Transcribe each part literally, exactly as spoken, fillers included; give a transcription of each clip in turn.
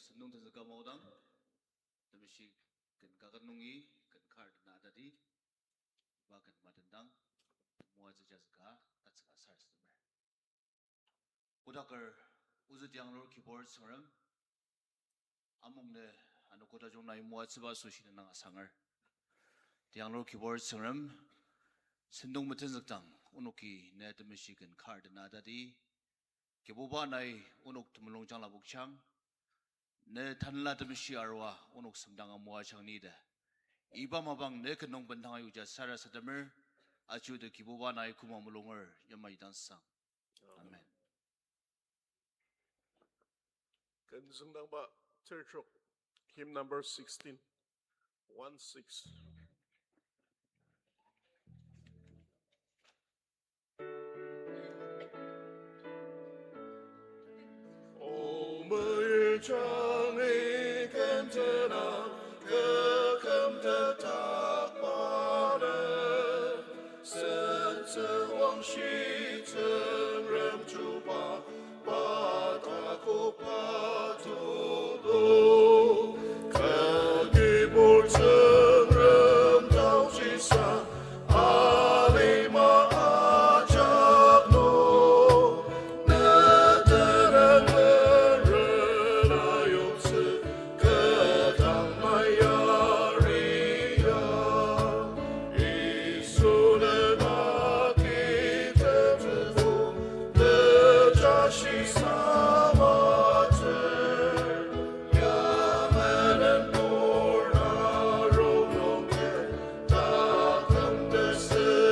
Sentong tenzüka maodang, temeshi ken kaket nungi, ken kar dena atadi, iba ken madendang, moatsü jazüka, tatsüka sarasademer. Kodaker ozü tianglur Kibur Tsüngrem, amung ne ano koda jung nai moatsüba asoshi ne nang asanger. Tianglur Kibur Tsüngrem, sentong metenzükdang onoki ne temeshi ken kar dena atadi, Kibuba nai onok temulung jangla pokjang, ne tanela temeshi arua onok semdanga moajang ni ta, iba mapang ne ken nung bendang ayuja sarasademer, aji ta Kibuba nai koma mulunger yamai dang sang. Amen. Ken züngdangba tertrok, hymn number sixteen, one six. O meyirjangi kentena kaküm tetakbana, sentsü wangshi Tsüngrem chuba, pa takoba tulu. Kibur Tsüngrem taochisa, alima ajak nung, ne tenüng meren ayoktsü, ketang nai yaria. Yisu ne naki tetezübo, tejashi samatsür. Yamenen nor na rongnung ke, taküm tesüneplir.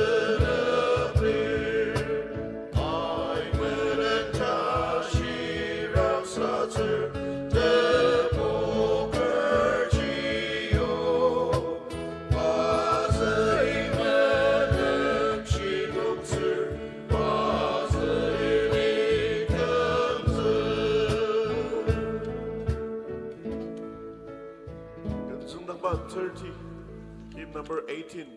Aimenen tashi raksatsür, temoker jio. Pazü imenen shidoktsür, pazü ili kümzü. Ken züngdangba thirty, hymn number eighteen.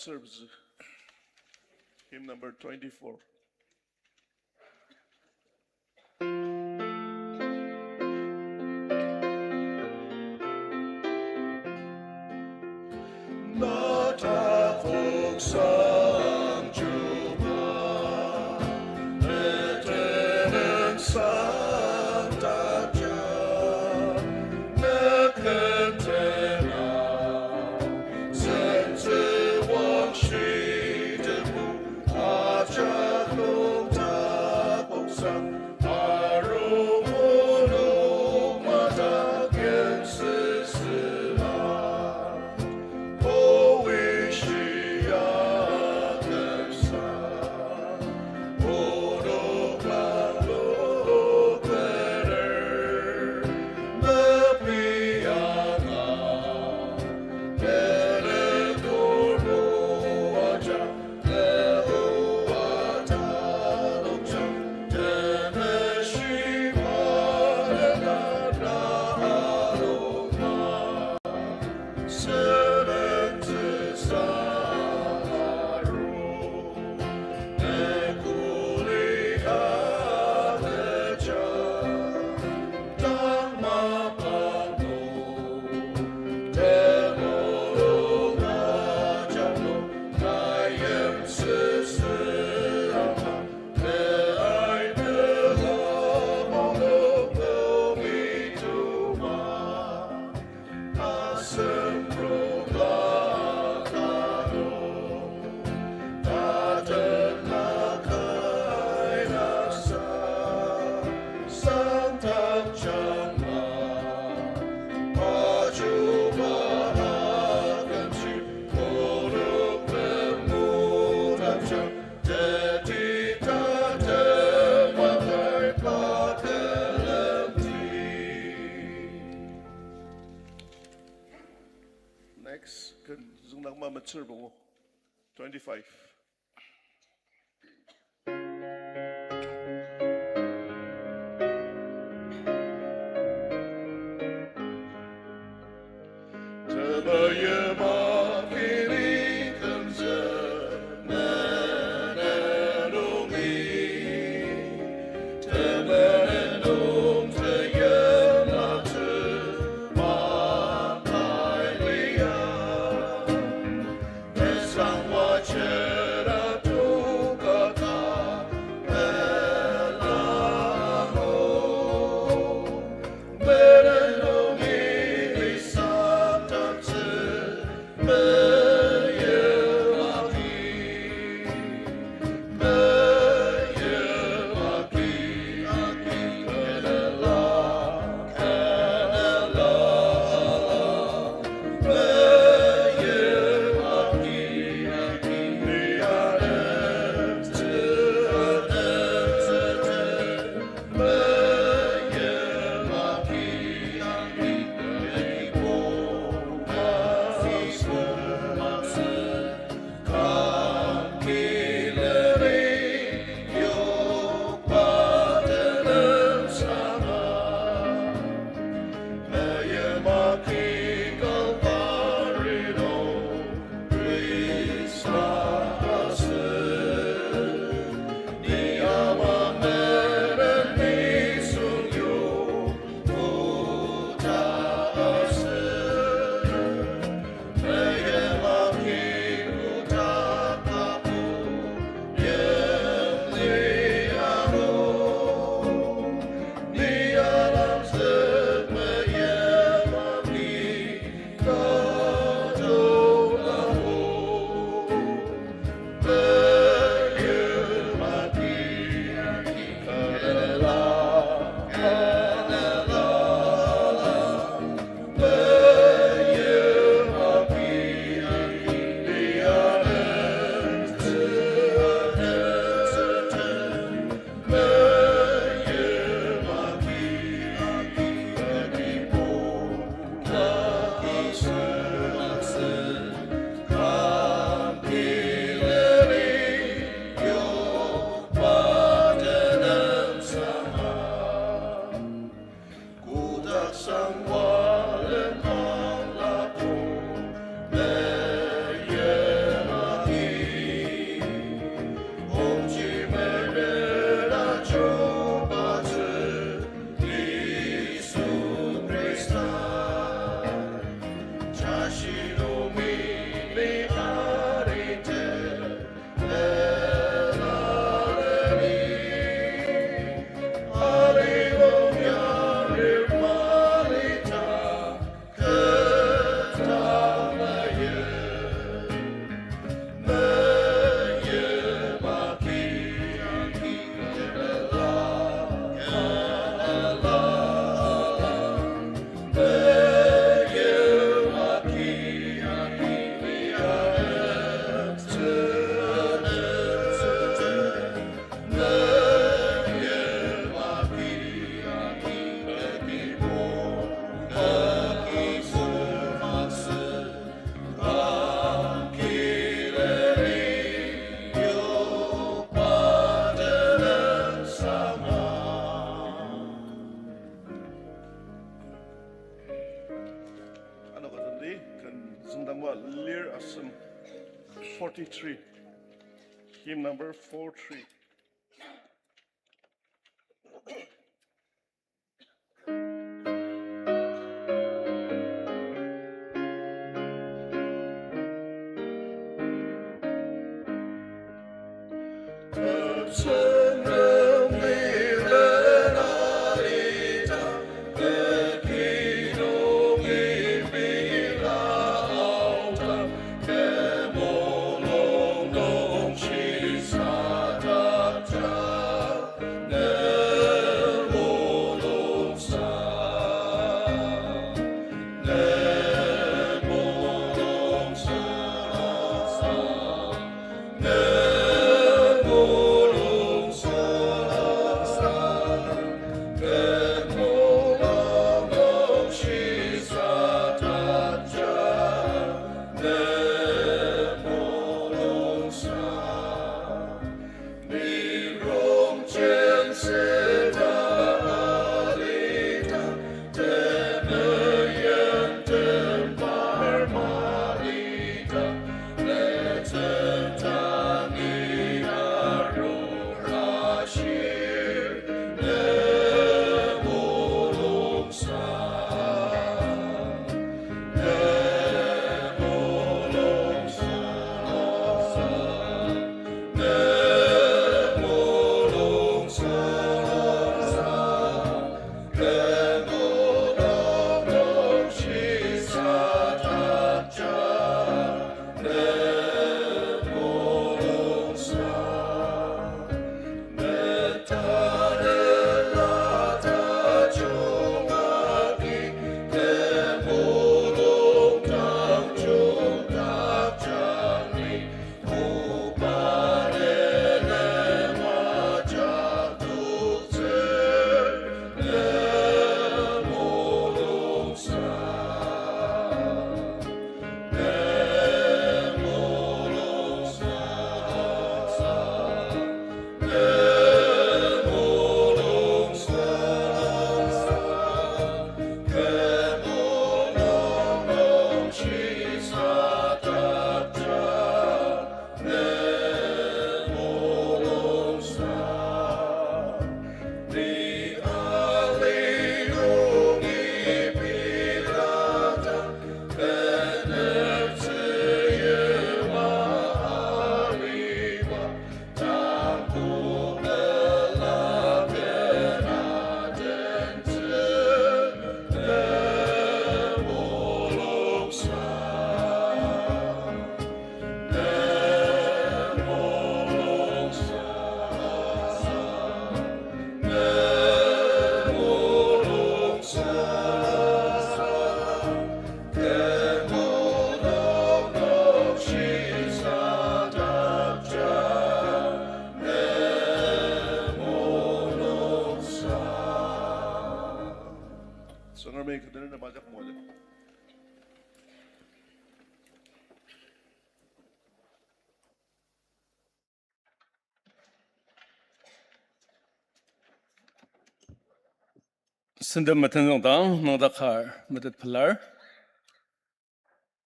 service. Hymn number twenty-four. Na takoksang Chuba, ne tenüngsang taja, ne ken tena, sentsü wangshi tebu, ajak nung takoksang, arung onok mataken süsüla. Next, ken züngdangma metsür bongo, twenty-five. Temeim akili kümtsü menen nungi, temenen nung teyeim atü makai lia. Mesang wajen three. Hymn number four three. Tsüngremi kü den nem ajak moajak. Senden metenzüngdang nüngdakar metet pelar.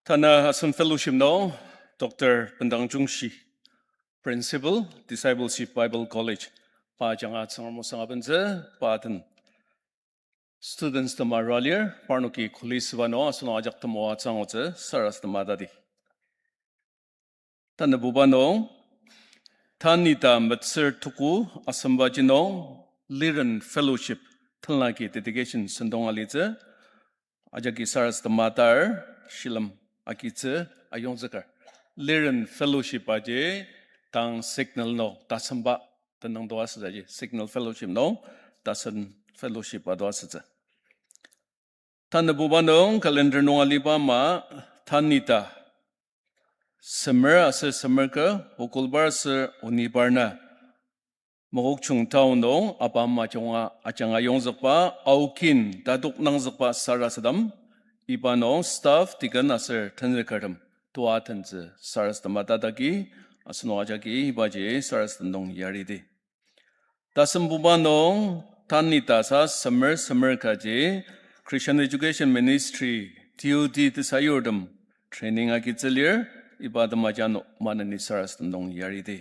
Tanü asen fellowship nung Doctor Bendang Jungshi, Principal, Discipleship Bible College, pa ajanga Tsüngrem osang abentsü, pa den students tema rua lir, parnoki kuli süba nung asenok ajak temoatsü angutsü sarasadema tati. Tanübuba nung, tan ita metsür tuku asembaji nung, Liren Fellowship tenlaki dedication sentong alitsü, ajaki sarasadema tar, shilem agitsü ayongzüker. Liren Fellowship aji tang Signal nung tasemba tenüngto asütsü aji, Signal Fellowship nung tasen fellowship ato asütsü. Tanübuba nung calendar nung aliba ama tan ita semer aser semer ka, Okolbar aser Onibar na Mokokchung town nung apam ajunga ajanga yongzükba, aokin tadok nangzükba sarasadem, iba nung staff, deacon aser tenzükertem tua tentsü sarasadema tataki, asenok ajaki ibaji sarasadem nung yaridi. Tasembuba nung tan ita sa semer semer kaji Christian Education Ministry, T O D tesayurtem training agitsü lir. iba atema ja ano maneni sarasadem nung yaridi.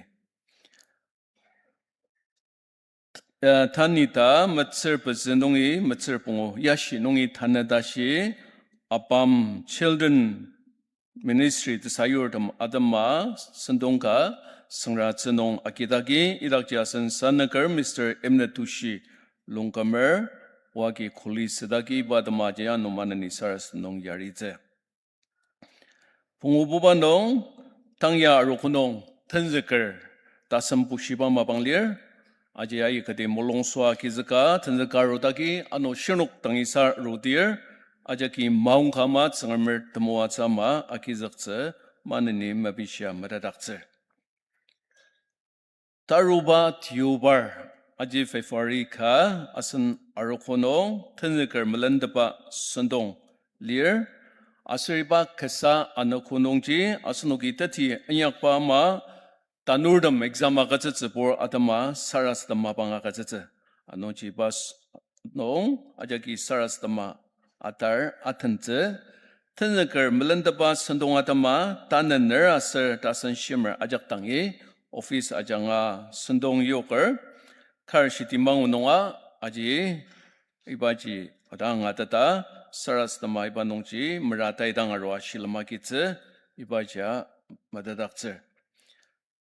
Eh, tanü ta metsür pezü nungi metsür pungu, yashi nungi tanü tashi, ABAM Children Ministry tesayurtem atema sentong ka süngratsü nung agidagi idakji asen sanüker Mister Emnetoshi Longkumer, oa agi kuli südagi iba atema ja ano maneni sarasadem nung yaritsü. Pungububa nung, tang ya arogo nung, tenzüker, tasem bushiba mapang lir, aji aika kati mulung sua agizüka, tenzüka arudagi, ano shirnok dangi sa arudir, ajaki maongka ama Tsüngremer temoatsü ama agizüktsü, maneni mepishia metetdaktsür. Taruba tiobar, aji February ka, asen arogo nung, tenzüker melentepa sentong lir, aser iba kasa anogo nungji, asenoki teti inyakba ama, tanurtem exam agütsütsübur atema sarasadem mapang agütsütsü. Anungji iba s-, nung, ajaki sarasadema atar atentsü. Tenzüker melentepa sentong atema, tanü ner aser tasen shimer ajak dangi, office ajanga sentong yoker, kar shiti mangu nunga, aji, ibaji, odang ateta, sarasadema iba nungji, mera taidang arua shilem agitsü, ibaji metetdaktsür.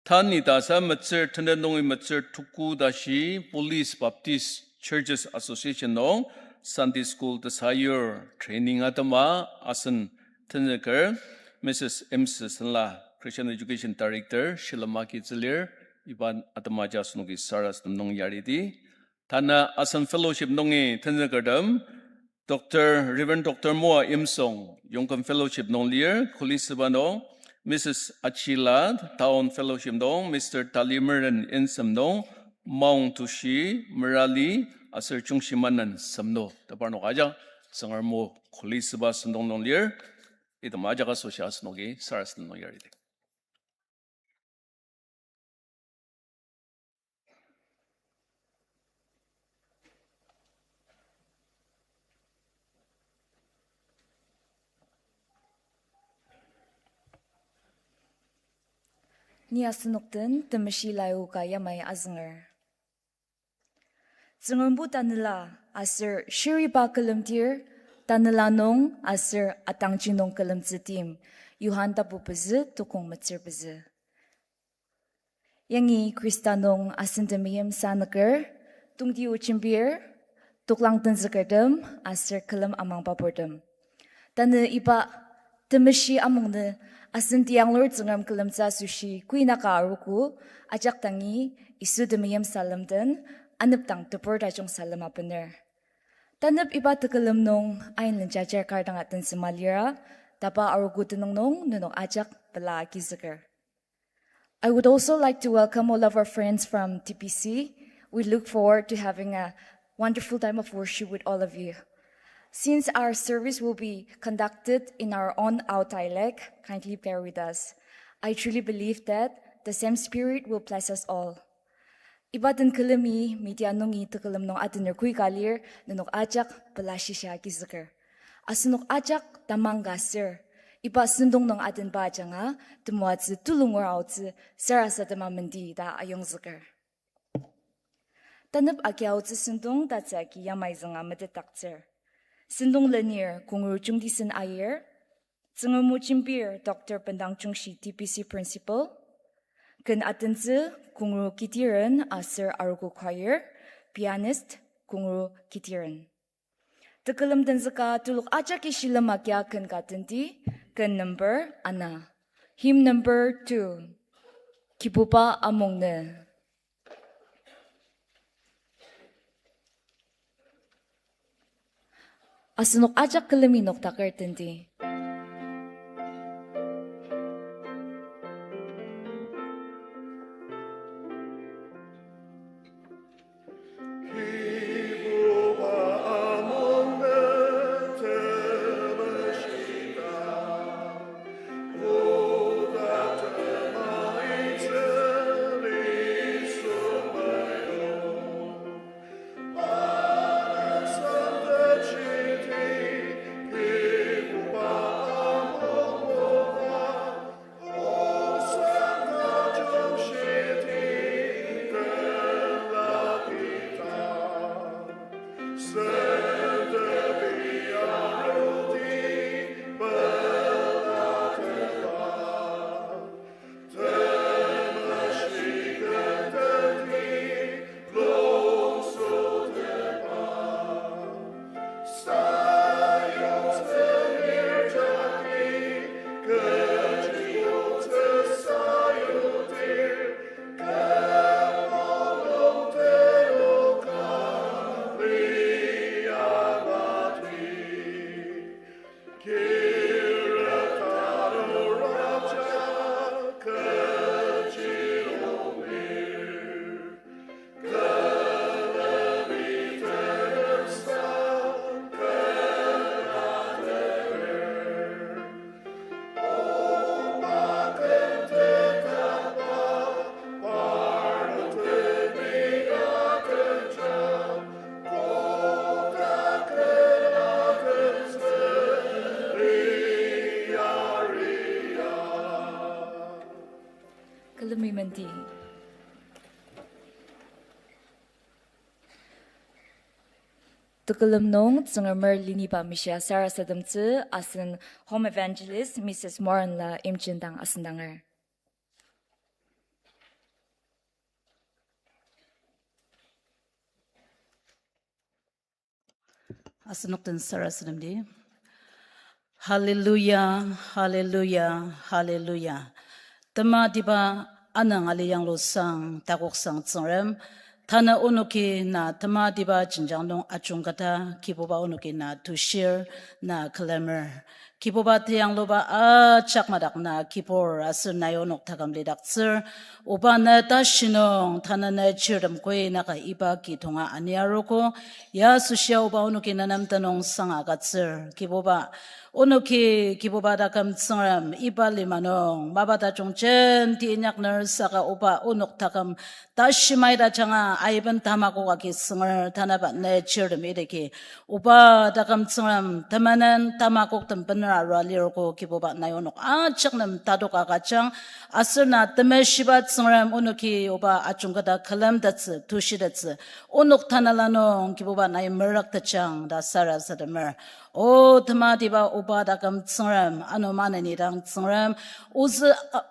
Tanü ta sa metsür tenet nungi metsür tuku tashi Police Baptist Churches Association nung Sunday School tesayur training atema asen tenzüker Missus M. Senla, Christian Education Director, shilem agitsü lir, iba atema ja asenoki sarasadem nung yaridi. Tanü asen fellowship nungi tenzükertem, Doctor, Reverend Doctor Moa Imsong, Yongküm Fellowship nung lir, kuli süba nung, Missus Achila, Town Fellowship nung, Mister Talimeren Insem nung, Maung Tushi, Merali, aser Chungshimanen Semno, teparnok ajak, Tsüngrem o kuli süba sentong nung lir, item ajak asoshi asenoki sarasadem nung yaridi. Ni asenok den temeshi layoka yamai azünger. Tsüngrembo tanela aser shiriba külemdir, tanela nung aser atangji nung külemtsü tim, Johan tapu pezü, tukong metsür pezü. Yangi Khrista nung asen temeim sanüker, tongtio jembir, toklang tenzükertem, aser külem amangba purtem. Tanü iba temeshi amungnü asen tianglur Tsüngrem külemtsü asoshi kuinaka arogo, ajak dangi Yisu temeim salem den, anepdang tebur tajung salem abener. Tanep iba tekülem nung ainlen jajar kar dang atensema lira, tapa arogo tenüng nung nenok ajak pela agizüker. I would also like to welcome all of our friends from T P C. We look forward to having a wonderful time of worship with all of you. Since our service will be conducted in our own Ao dialect, kindly bear with us. I truly believe that the same Spirit will bless us all. Iba den külemi media nungi tekülem nung atener kui ka lir, nenok ajak pela shisha agizüker. Asenok ajak tamang ka ser, iba sentong nung atenba ajanga, temoatsü tulunger aotsü sarasadema mendi ta ayongzüker. Tanep agi aotsü sentong tatsü agi yamai zünga metetdaktsür. Sentong lenir kongru jungtisen ayir, Tsüngrem o jembir Doctor Bendang Chungshi T P C Principal, ken atentsü kongru kitiren aser arogo choir, pianist kongru kitiren. Tekülem tenzüka telok ajaki shilem agia ken ka tenti, ken number ana. Hymn number two, Kibuba Amungnü. Asenok ajak külemi noktaker tenti. Tekülem nung Tsüngremer liniba mishia sarasademtsü asen Home Evangelist Missus Moran-la imjin dang asendanger. Asenok den sarasademdi. Hallelujah, hallelujah, hallelujah. Tematiba anang ali yanglusang, takoksang Tsüngrem, tanü onoki na tematiba jenjang nung ajungketa, Kibuba onoki na tushir, na külemer. Kibuba teyangluba ajak madak na kibur aser nai onok taküm lidaktsür. Oba na tashi nung tanü na chirtem koi naka iba kitonga aniarogo. Ya asoshia oba onoki nenem tenüngsang agütsür. Kibuba, onoki Kibuba taküm Tsüngrem iba lima nung mapa tajung jenti inyakner saka oba onok taküm tashi mai tajanga aiben tamakok agi sünger tanaba ne chirtem idaki. Oba taküm Tsüngrem temenen tamakoktem bener arua lirogo Kibuba nai onok ajak nem tatok agüjang. Aser na temeshiba Tsüngrem onoki oba ajungketa külemtettsü, tushitettsü. Onok tanela nung Kibuba nai merüktetjang ta sarasademer. O tematiba oba taküm Tsüngrem, ano maneni dang Tsüngrem, ozü, a,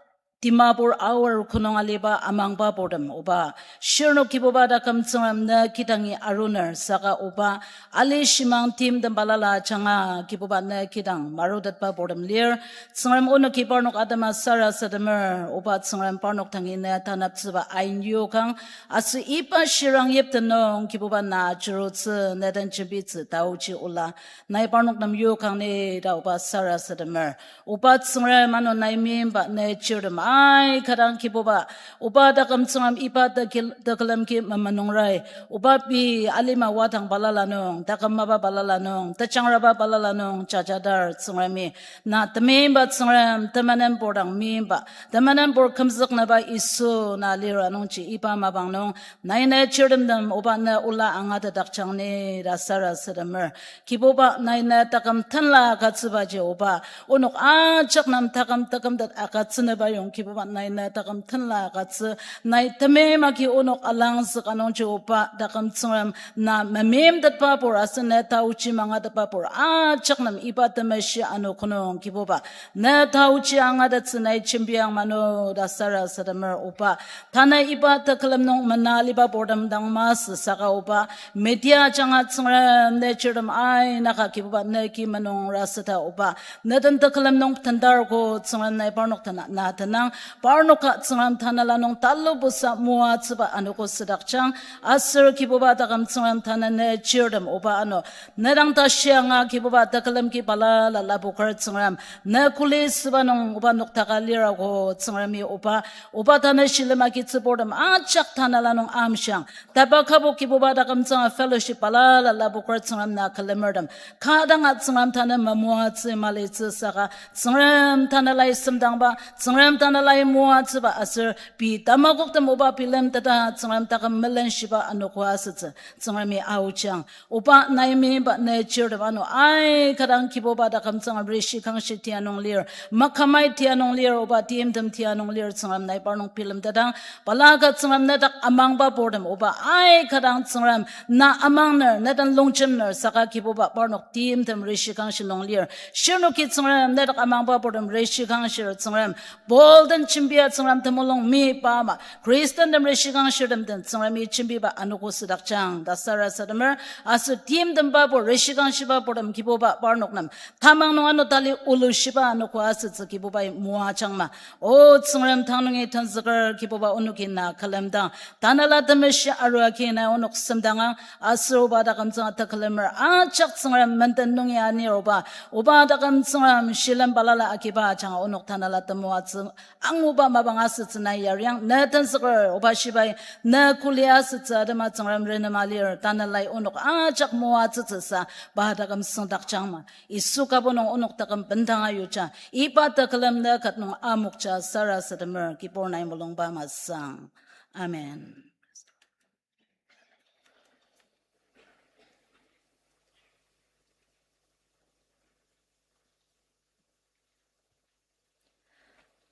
Dimapur Aor kunung aliba amangba purtem oba. Shirnok Kibuba taküm Tsüngrem ne kidangi aruner saka oba ali shimang timtem balala ajanga Kibuba ne kidang marutetba purtem lir. Tsüngrem onoki parnok atema sarasademer oba Tsüngrem parnok dangi ne tanaptsüba ain yokang. Aser iba shirang yipten nung Kibuba na ajurutsü ne den jembitsü taoji ola. Nai parnok nem yokang ni ta oba sarasademer. Oba Tsüngrem ano nai meimba ne chirtem aika dang Kibuba. Oba taküm Tsüngrem iba tekil-, tekülem ki memenungrai. Oba pei alima wadang balala nung, taküm mapa balala nung, tejangraba balala nung, jajadar Tsüngremi. Na temeimba Tsüngrem, temenen pur dang meimba. Temenen pur kümzüknüba Yisu na lira nungji iba mapang nung. Nai ne chirtemtem oba ne ola angatetdakjang ni ta sarasademer. Kibuba nai ne taküm tenla agütsübaji oba. Onok ajak nem taküm takümtet agütsünüba yong Kibuba nai ne taküm tenla agütsü. Nai temeim agi onok alangzüka nungji oba taküm Tsüngrem na memeimtetba pur aser ne taoji mangatetba pur ajak nem iba temeshi ano kunung Kibuba. Ne taoji angatettsü nai jembiang mano ta sarasademer oba. Tanü iba tekülem nung mena aliba purtem dang masü saka oba. Media ajanga Tsüngrem ne chirtem ainaka Kibuba ne ki menung raseta oba. Ne den tekülem nung tendarko Tsüngrem nai parnok tena na tenang. Parnoka Tsüngrem tanela nung talubusa moatsüba anogo südakjang. Aser Kibuba taküm Tsüngrem tanü ne chirtem oba ano. Ne dang tashianga Kibuba tekülem ki balala lapoker Tsüngrem. Ne kuli süba nung oba noktaka lirako Tsüngremi oba. Oba tanü shilem agitsü purtem ajak tanela nung amshiang. Tapa kübok Kibuba taküm Tsüngrem fellowship balala lapoker Tsüngrem na külemertem. Kadanga Tsüngrem tanü mamoatsü malitsü saka. Tsüngrem tanelai semdangba, Tsüngrem tanelai moatsüba aser pei tamakoktem oba bilemteta Tsüngrem taküm melenshiba anogo asütsü. Tsüngremi aochiang. Oba nai meimba ne chirtem ano aika dang Kibuba taküm Tsüngrem rishi kangshi tia nung lir. Makamai tia nung lir, oba timtem tia nung lir, Tsüngrem nai parnok bilemtetang. Balaka Tsüngrem ne dak amangba purtem oba aika dang Tsüngrem na amangner, ne den longjemner, saka Kibuba parnok timtem rishi kangshi nung lir. Shirnoki Tsüngrem ne dak amangba purtem rishi kangshir Tsüngrem. Paul den jembia Tsüngrem temulung meyipa ama. Khristantem rishi kangshirtem den Tsüngremi jembiba anogo südakjang ta sarasademer. Aser timtemba pur rishi kangshiba purtem Kibuba parnok nem tamang nung ano tali ulushiba anogo asütsü Kibubai moajangma. O Tsüngrem tang nungi tenzüker Kibuba onoki na külemdang. Tanela temeshi arua ki nai onok semdangang aser oba taküm Tsüngrem tekülemer ajak Tsüngrem menden nungi anir oba. Oba taküm Tsüngrem shilem balala agiba ajanga onok tanela temoatsü anguba mapang asütsü nai yariang. Ne tenzüker oba shibai ne kuli asütsü atema Tsüngrem renema lir tanelai onok ajak moatsütsüsa pa taküm süngdakjangma. Yisu kübok nung onok taküm bendanga yuja. Iba tekülem ne ket nung amokja sarasademer Kibur nai mulungba masang. Amen.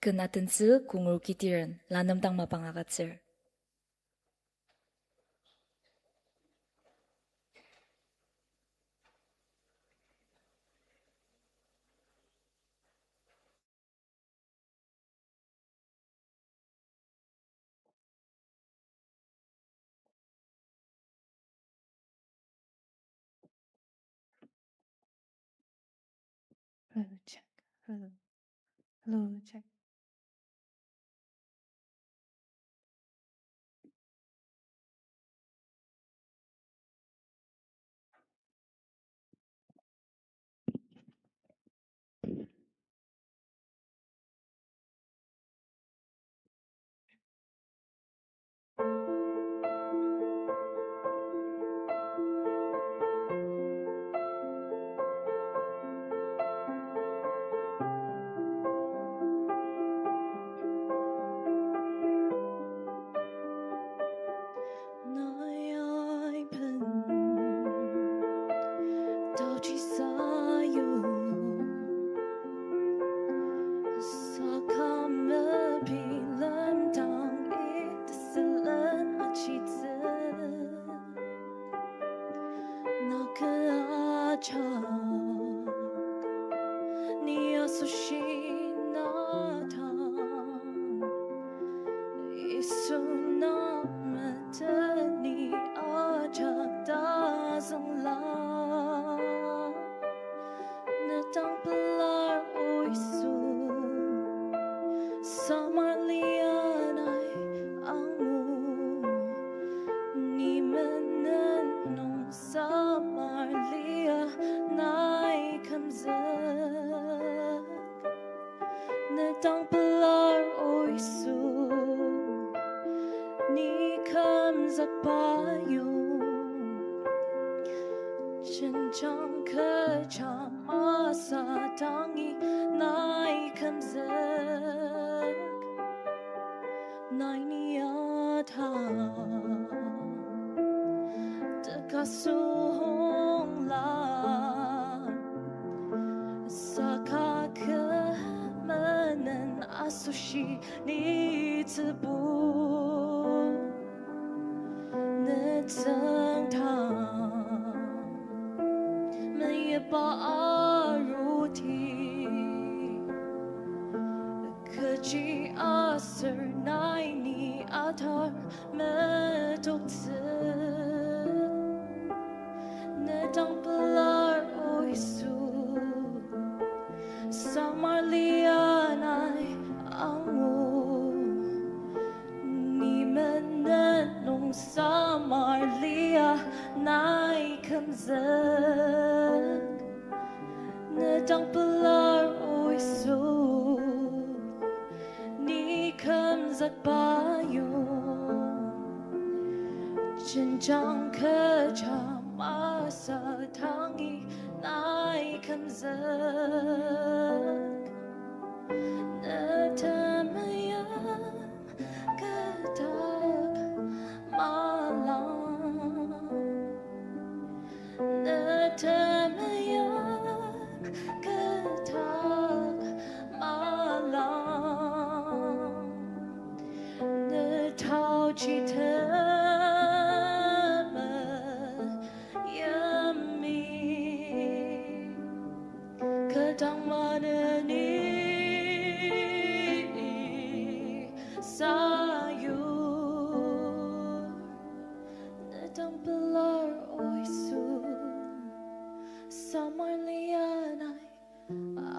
Ken atentsü Kungur Kitiren, lanem dang mapang agütsür. Hello. Hello, check. Nai aiben taochi sayu, saka mebilem dang ita sülen achitsü. Na kü ajak ni asoshi na dang, Yisu na meteni ajak tazüngla. Ne dang pelar o Yisu, samar lia nai angu, ni menen nung samar lia nai kümzük. Ne dang pelar o Yisu, ni kümzükba yong, jenjang kecha masa dangi nai kümzük. Nai ni ata teka süngla, saka kü menen asoshi ni tsübu. Ne tsüngda meyipa aruti, kechi aser nai ni atar metoktsü. Ne dang pelar o Yisu, samar lia nai angu, ni menen nung samar lia nai kümzük. Ne dang pelar o Yisu, ni kümzükba yong, jenjang kecha masa dangi nai kümzük. Ne temeim kü dak malang, ne temeim kü dak malang, ne taochi temeyim. Kü dang maneni sayu, ne dang pelar o Yisu, samar lia nai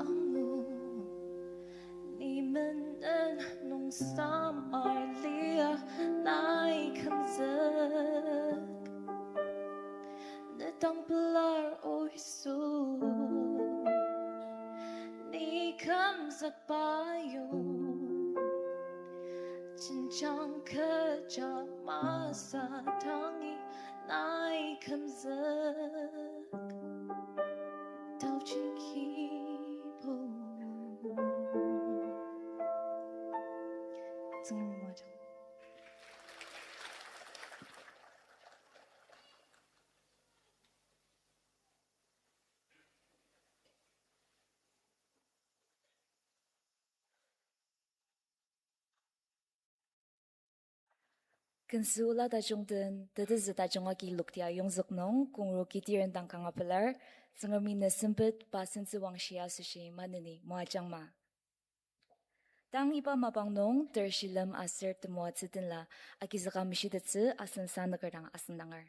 angu, ni menen nung samar lia nai kümzük. Ne dang pelar o Yisu, ni kümzükba yong, jenjang kecha masa dangi nai kümzük. Taochi Kibong. Tsüngremi moajang. Kensü ola tajung den, tetezü tajung agi lokti ayongzük nung, kongro kiti rendang kanga pelar, Tsüngremi ne sempet pa sentsü wangshia asoshi maneni moajangma. Tang iba mapang nung, ter shilem aser temoatsü tenla, agizüka meshitettsü asen sanüker dang asüngdanger.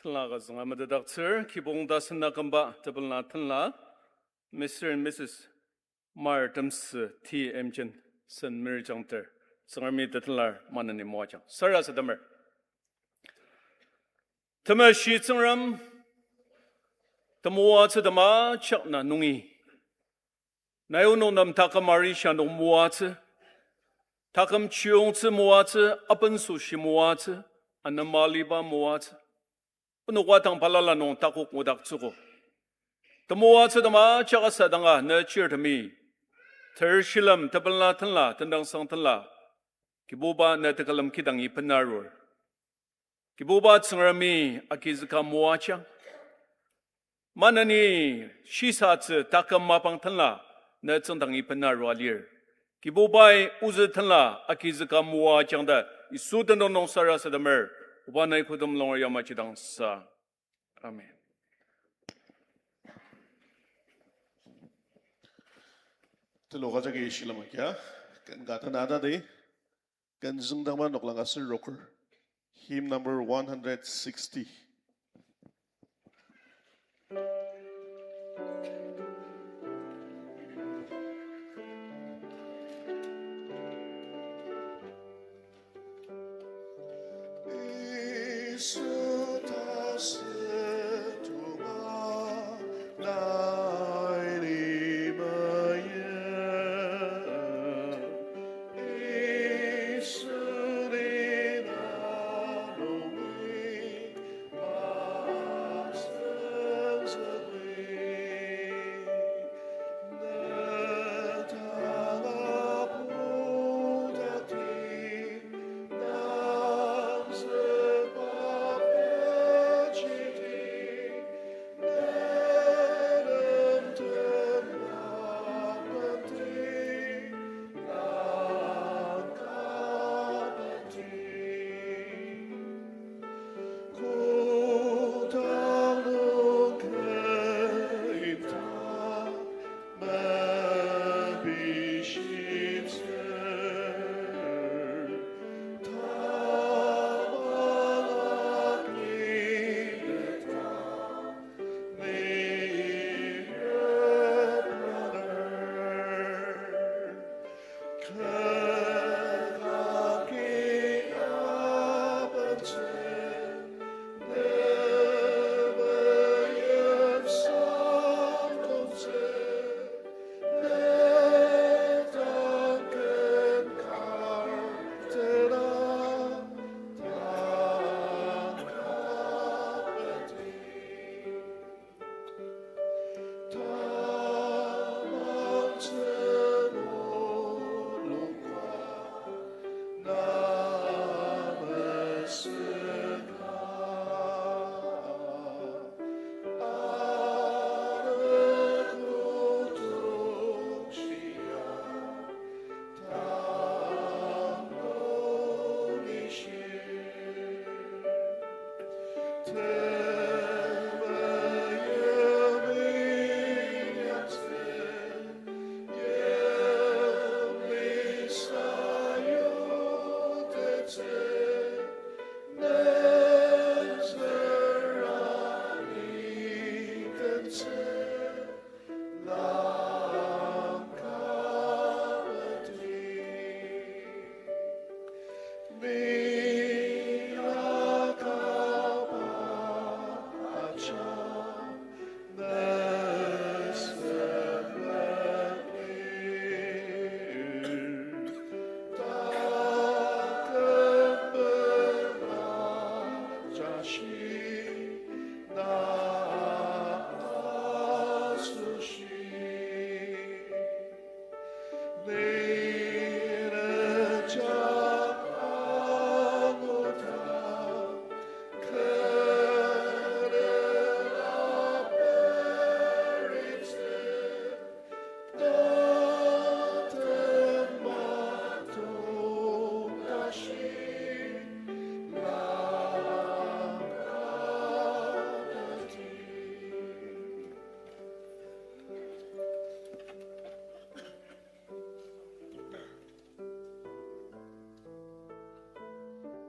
Tenla ka zünga metetdaktsür, kibong tasen akümba tepela tenla, Mister and Missus Mar Temsü T. Emjen, Saint Mary Jangter, Tsüngremi tetenlar maneni moajang. Sarasademer. Temeshi Tsüngrem, temoatsü tema chakna nungi nai onok nem taküm arisha nung moatsü, taküm chiyongtsü moatsü, apensoshi moatsü, anema aliba moatsü. Onok wadang balala nung takok ngudaktsüogo. Temoatsü tema chakasadanga ne chirtemi, ter shilem tepela tenla, tendangsang tenla, Kibuba ne tekülem kidangi bena arur. Kibuba Tsüngremi agizüka moajang. Maneni shisatsü taküm mapang tenla ne tsüngdangi bena arua lir. Kibubai ozü tenla agizüka moajang ta Yisu tenüng nung sarasademer, oba nai kodem longer yamajidangsa. Amen. Tulu ka jagi shilem agia, ken ka tena ta di. Ken züngdangba noklang aser roker. Hymn number one hundred sixty.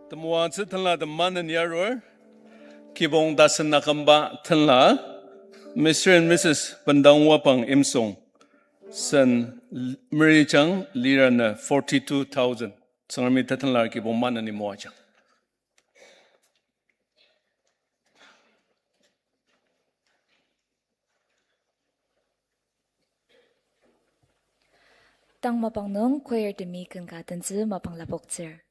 Temoatsü tenla temaneni arur. Kibong tasen akümba tenla, Mister and Missus Bendang Wapang Imsong, sen merijang lira nü forty-two thousand. Tsüngremi tetenlar kibong maneni moajang. Tang mapang nung choir temi ken ka tentsü mapang lapoktsür.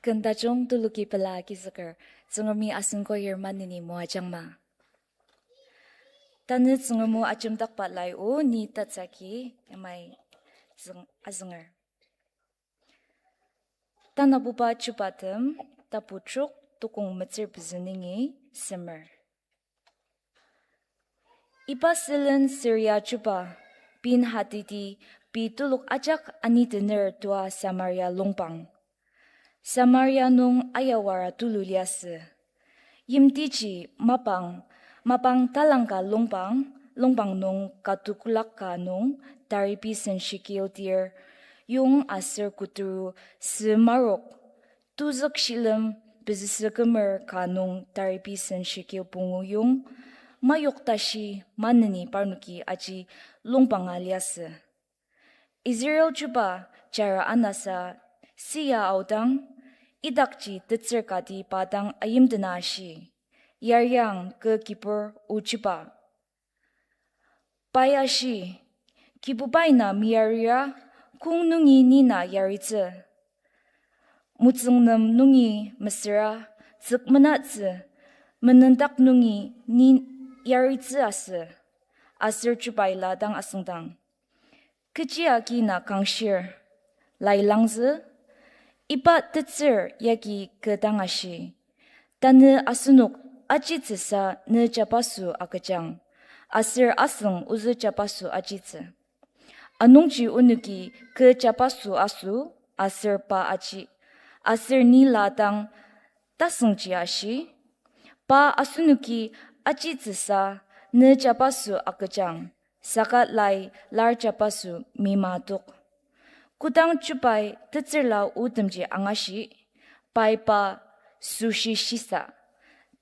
Ken tajung tuluki pela agizüker, Tsüngremi asen choir maneni moajangma. Tanü Tsüngrem o ajemdakba lai o ni tatsüki yamai züng-, azünger. Tanabuba Chubatem, tapu trok, tukong metsür pezü nungi semer. Iba sülen Syria chuba, pei hatiti, pei telok ajak anitener tua Samaria longpang. Samaria nung ayawara tulu liasü. Yimtiji mapang, mapang talangka longpang, longpang nung katoklak ka nung taripi sen shekel tir, yong aser kuturu sü marok, tuzük shilem pezüsü kümer ka nung taripi sen shekel pungu yong, mayok tashi maneni parnoki aji longpanga liasü. Israel chuba jara anasa siya aodang, idakji tetsür kati pa dang ayimdena ashi, Yariang kü kibur o chuba. Pai ashi, Kibubai na meyarira, kong nungi ni na yaritsü. Motsüngnem nungi mesüra, tsükmenatsü, menendak nungi ni yaritsü asü, aser chubai la dang asüngdang. Kechi agi na kangshir, lai langzü, iba tetsür yagi kü dang ashi, tanü asenok ajitsüsa ne jabaso agüjang, aser asüng ozü jabaso ajitsü. Anungji onoki kü jabaso aso, aser pa aji, aser ni la dang tasüngji ashi, pa asenoki ajitsüsa ne jabaso agüjang, saka lai lar jabaso mimatok. Kodang chubai tetsürla otemji angashi, pai pa süshi shisa.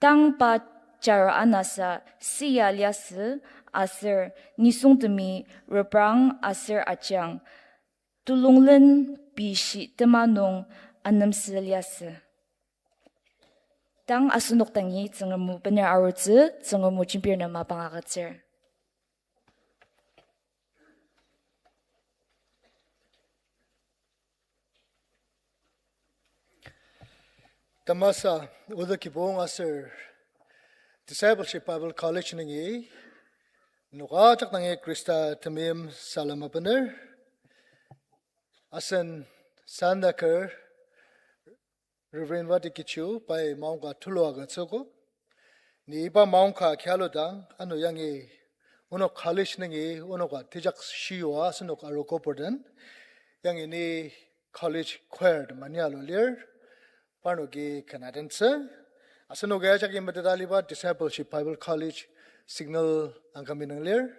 Tang pa jara anasa siya liasü aser nisungtemi reprang aser ajang tulunglen pei shi tema nung anemsü liasü. Tang asenok dangi Tsüngrem o bener arutsü, Tsüngrem o jembir nem mapang agütsür. Tamasa, oda kibong aser Discipleship Bible College nungi, nok ajak dangi Khrista temeim salem abener. Asen sandaker Reverend Vati Kichu pai maongka tulu agütsüogo. Ni iba maongka kialudang, ano yangi onok college nungi onoka tejak shiyua asenok arogo burden. Yangi ni college choir temani alu lir. Parnoki ken adentsü. Asenoki ajaki meteta aliba Discipleship Bible College Signal Angami nung lir.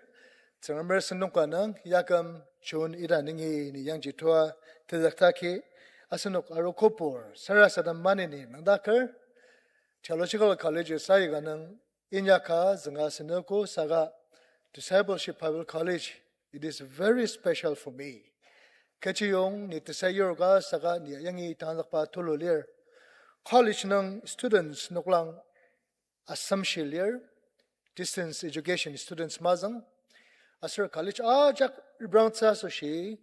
Tsüngremer sentong ka nung yaküm June ita nungi ni yangji tua tezüktaki asenok arogo bur sarasadem maneni nüngdaker. Theological College sayika nung inyaka zünga senoko saka Discipleship Bible College, it is very special for me. Kechiyong ni tesayur ka saka ni yangi tangzükba tulu lir. College nung students noklang assemshi lir, distance education students mazüng, aser college ajak reprangtsü asoshi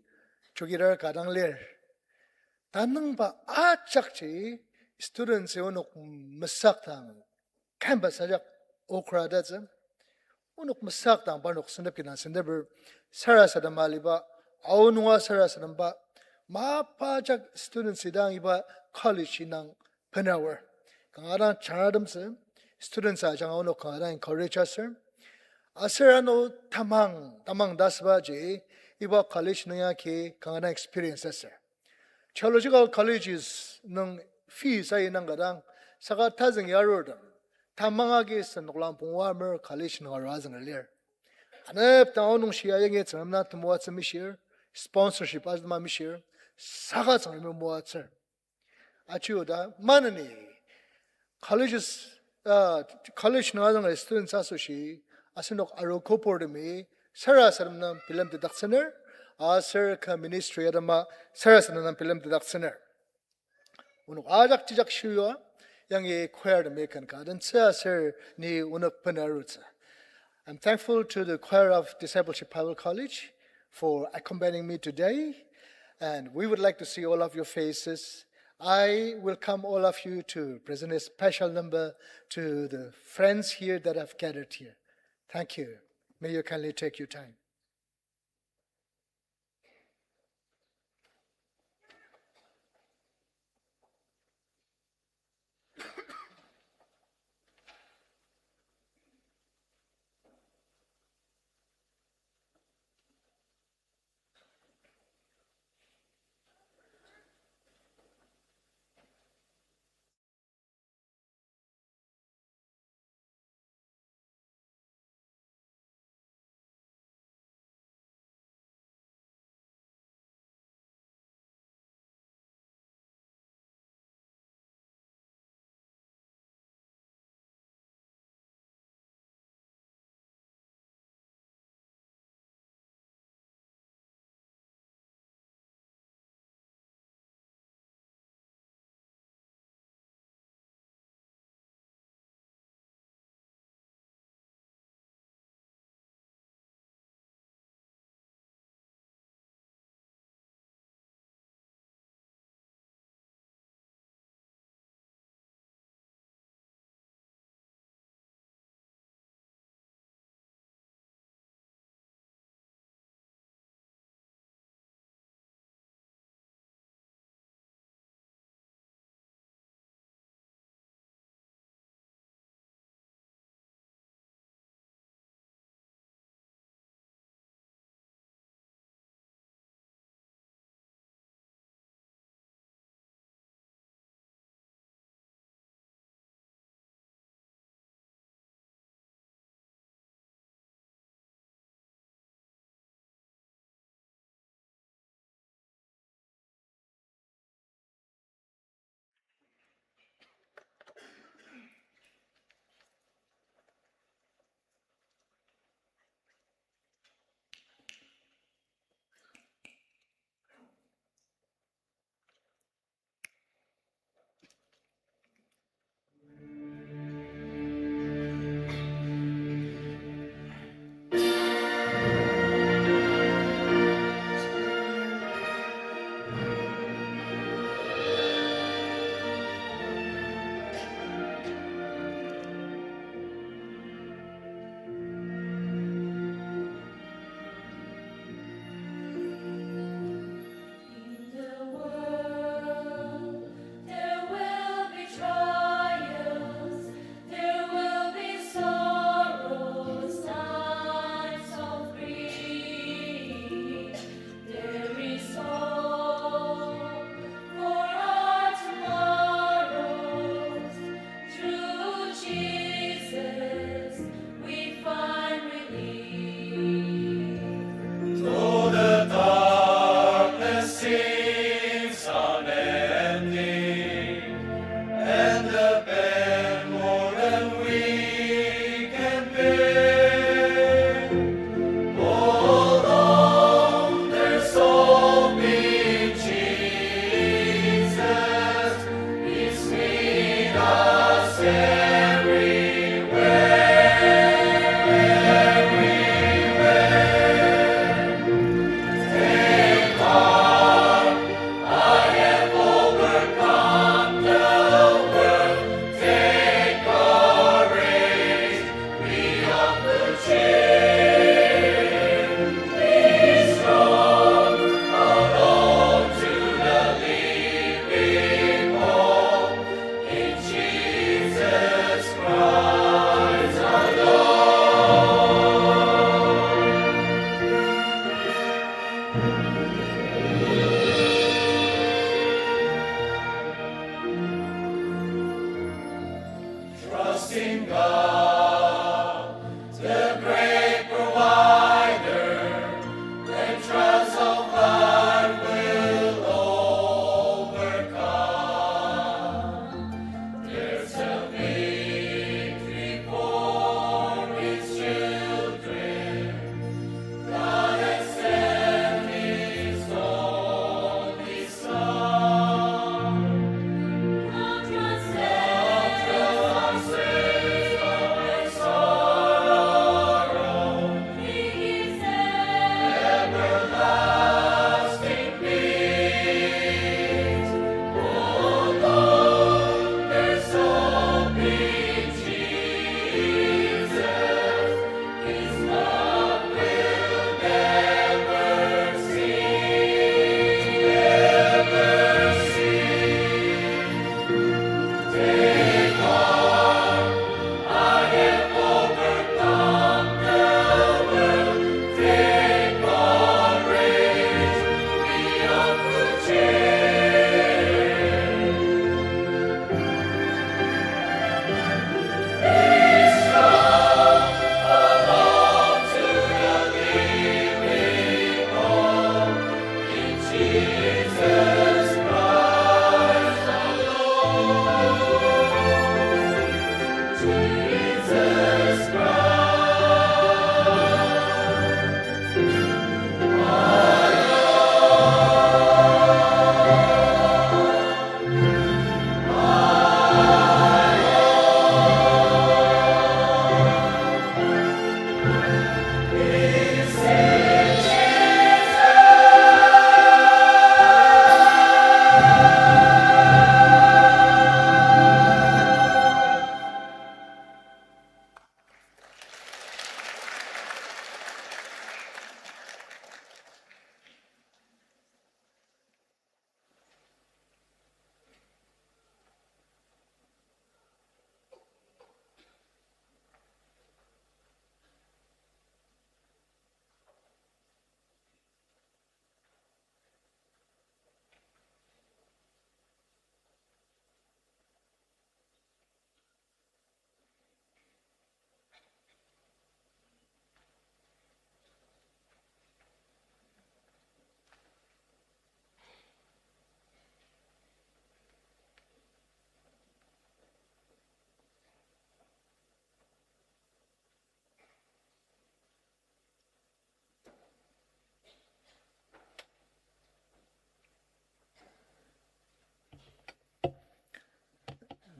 chowkidar ka dang lir. Tanüngba ajakji students onok mesakdang campus ajak okra tatsü. Onok mesakdang parnok sentep kidang senteper sarasadema aliba, aonunga sarasademba, mapa ajak students idang iba college indang benaor. Kanga dang jangratemtsü, students ajanga onok kanga dang encourage aser. Aser ano tamang, tamang ta sübaji, iba college nung yagi kanga dang experience aser. Theological colleges nung fees aji nang ka dang, saka tazüng yarurtem, tamang agi sen noklang pungwa mer college nung arua azünger lir. Anepdang aonung shia yangi Tsüngrem na temoatsü mishir, sponsorship azüma mishir, saka Tsüngremi moatsür. Achiuda maneni colleges, uh, college nung azünger students asoshi, asenok arogo burtemi sarasadem nem bilemtetdaktsüner, aser ka ministry atema sarasadem nem bilemtetdaktsüner. Onok ajak tejak shiyua, yangi choirtemi ken ka adentsü aser ni onok benarutsü. I'm thankful to the choir of Discipleship Bible College for accompanying me today, and we would like to see all of your faces. I welcome all of you to present a special number to the friends here that have gathered here. Thank you. May you kindly take your time.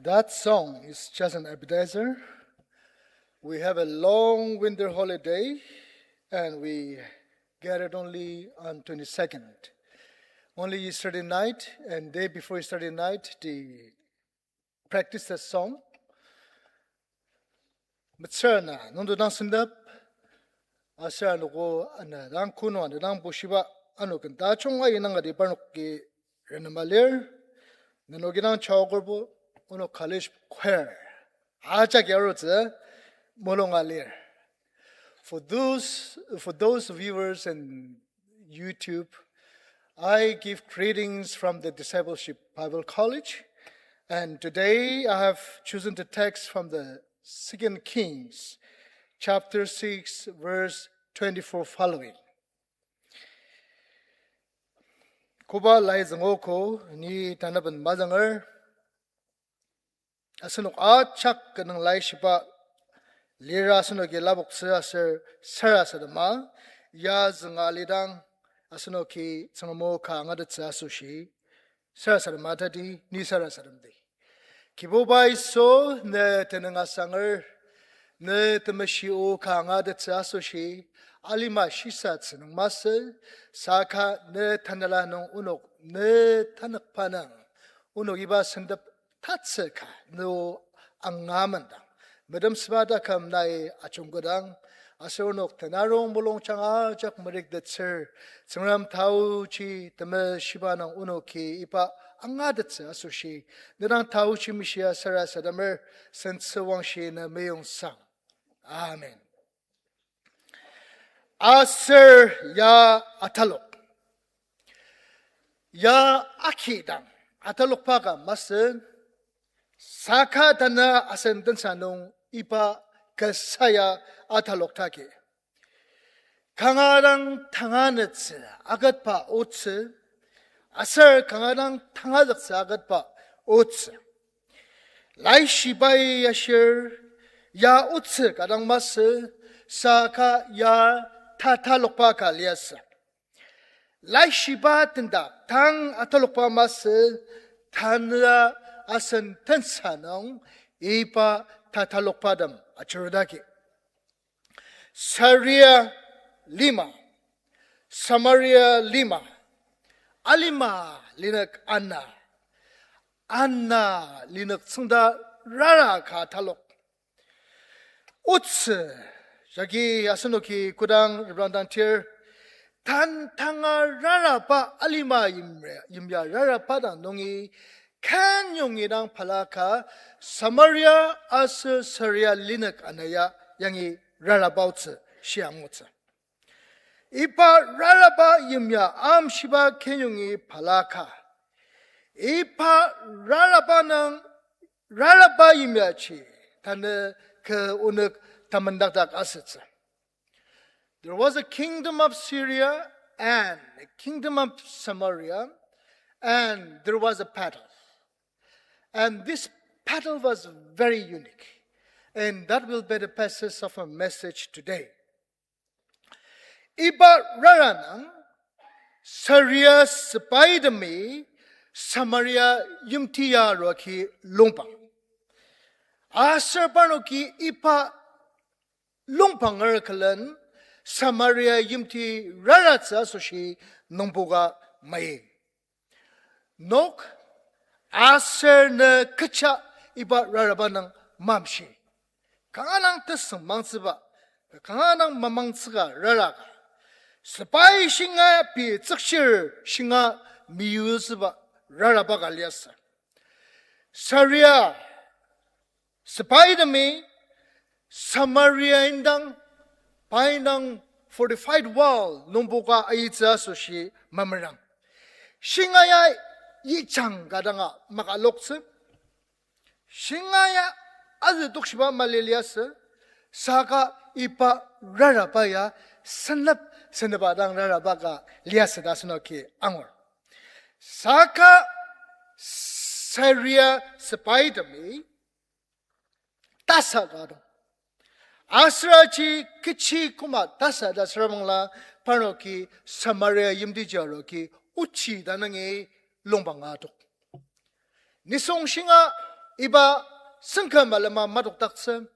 That song is just an appetizer. We have a long winter holiday, and we get it only on twenty-second. Only yesterday night and day before yesterday night, they practiced the song. Metsür na nungdo dang sendep, aser anogo ana dang kono ana dang bushiba, ano ken tajung ayi nangadi parnoki renema lir, nenoki dang chaokorbo, ono college choir ajak yarutsü mulunga lir. For those, for those viewers in YouTube, I give greetings from the Discipleship Bible College, and today I have chosen the text from the Second Kings chapter six, verse twenty-four following. Koba lai züngogo, ni tanaben mazanger. Asenok ajak kenang laishiba lira asenoki lapoktsü aser sarasadema, ya zünga lidang asenoki Tsüngrem o ka angatettsü asoshi sarasadema tadi, ni sarasademdi. Kibuba Yisu, ne tenüng asanger, ne temeshi o ka angatettsü asoshi alima shisatsü nung masü, saka ne tanela nung onok ne tanükba nung onok iba sentep tatsüka nü angamendang, medemsüba taküm nai ajungketang, aser onok tenarong mulungjang ajak meriktettsür, Tsüngrem taochi temeshiba nung onoki iba angatettsü asoshi, ne dang taochi meshia sarasademer, sentsüwangshi ne meyongsang. Amen. Aser ya atalok. Ya akidang atalokba ka masü, saka tanü asen tensa nung iba kasa ya atalok tagi. Kanga dang tanganetsü aketba otsü, aser kanga dang tangazüktsü aketba otsü. Laishibai ashir, ya otsü ka dang masü, saka ya tatalokba ka liasü. Laishiba tendak tang atalokba masü, tanü asen tensa nung iba tatalokbatem ajurudaki. Saria lima, Samaria lima, alima linük ana, ana linük tsüngda rara ka atalok. Otsü, jagi asenoki kodang reprangdang tir, tan tanga raraba alima yimya, yimya raraba dang nungi, kenyongi dang balaka Samaria aser Saria linük ana ya yangi raraba otsü shia angutsü. Iba raraba yimya amshiba kenyongi balaka, iba raraba nung raraba yimyaji tanü kü onük tamendakdak asütsü. There was a kingdom of Syria and a kingdom of Samaria, and there was a battle. And this battle was very unique. And that will be the basis of our message today. Iba rara nung Saria sepaitemi Samaria yimti ya aruaki longpang. Aser parnoki iba longpanger külen Samaria yimti raratsü asoshi nungboka mai. Nok aser ne kecha iba raraba nung mamshi. Kanga dang tesüngmangtsüba, kanga dang mamangtsüka raraka, sepai shinga pei tsükshir shinga meyutsüba raraba ka liasü. Saria sepaitemi Samaria indang, pa indang fortified wall nungboka ayitsü asoshi mamerang. Shinga ya yijang ka danga makaloktsü. Shinga ya azü tokshiba mali liasü, saka iba raraba ya senep seneba dang raraba ka liasü ta asenoki angur. Saka Saria sepaitemi tasa ka dang, aser aji kechi koma tasa ta süra bangla parnoki Samaria yimtiji aroki ochi ta nungi longpang adok. Nisung shinga Iba sengküm alema madokdaktsü,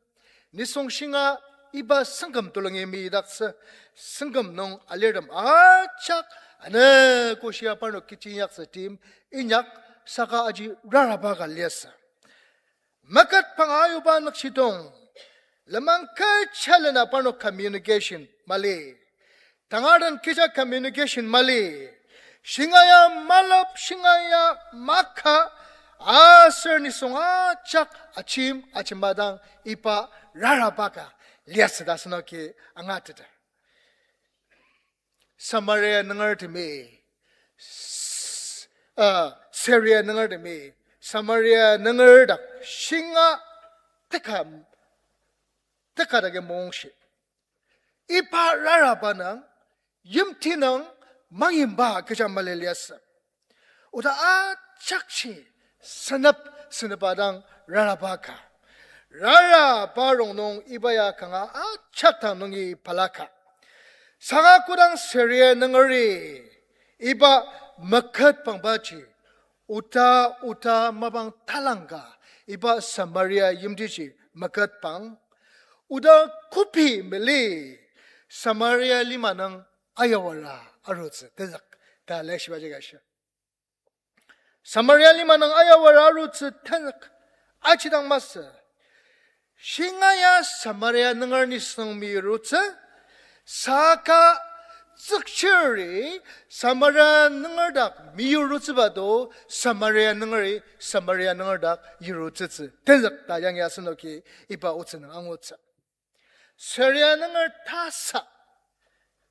nisung shinga iba sengküm tulengi midaktsü, sengküm nung alirtem ajak ane koshia parnok kechi inyaktsü tim inyak saka aji raraba ka liasü. Meketpang ayuba nükshidong, lenmang kecha lena parnok communication mali. Tangartem kecha communication mali. Shinga ya malap, shinga ya maka, aser nisung ajak achim achimadang iba raraba ka liasü ta asenoki angateter. Samaria nungertemi, s-, ah, Syria nungertemi, Samaria nunger dak shinga teka, teka dagi mungshi. Iba raraba nung, yimti nung, mangimba kecha mali liasü. Oda ajakji senep, senepa dang raraba ka. Raraba rongnung iba ya kanga ajak dang nungi balaka. Saka kodang Syria nungeri iba meketpangbaji, oda, oda mapang talangka, iba Samaria yimtiji meketpang, oda kopi mali, Samaria lima nung ayawara arutsü tenzük ta laishibaji ka shir. Samaria lima nung ayawara arutsü tenzük, ajidang masü. Shinga ya Samaria nunger nisung meyurutsü, saka tsükchiri Samaria nunger dak meyurutsüba do, Samaria nungeri Samaria nunger dak yurutsütsü tenzük ta yangi asenoki iba otsü nung angutsü. Syria nunger tasa,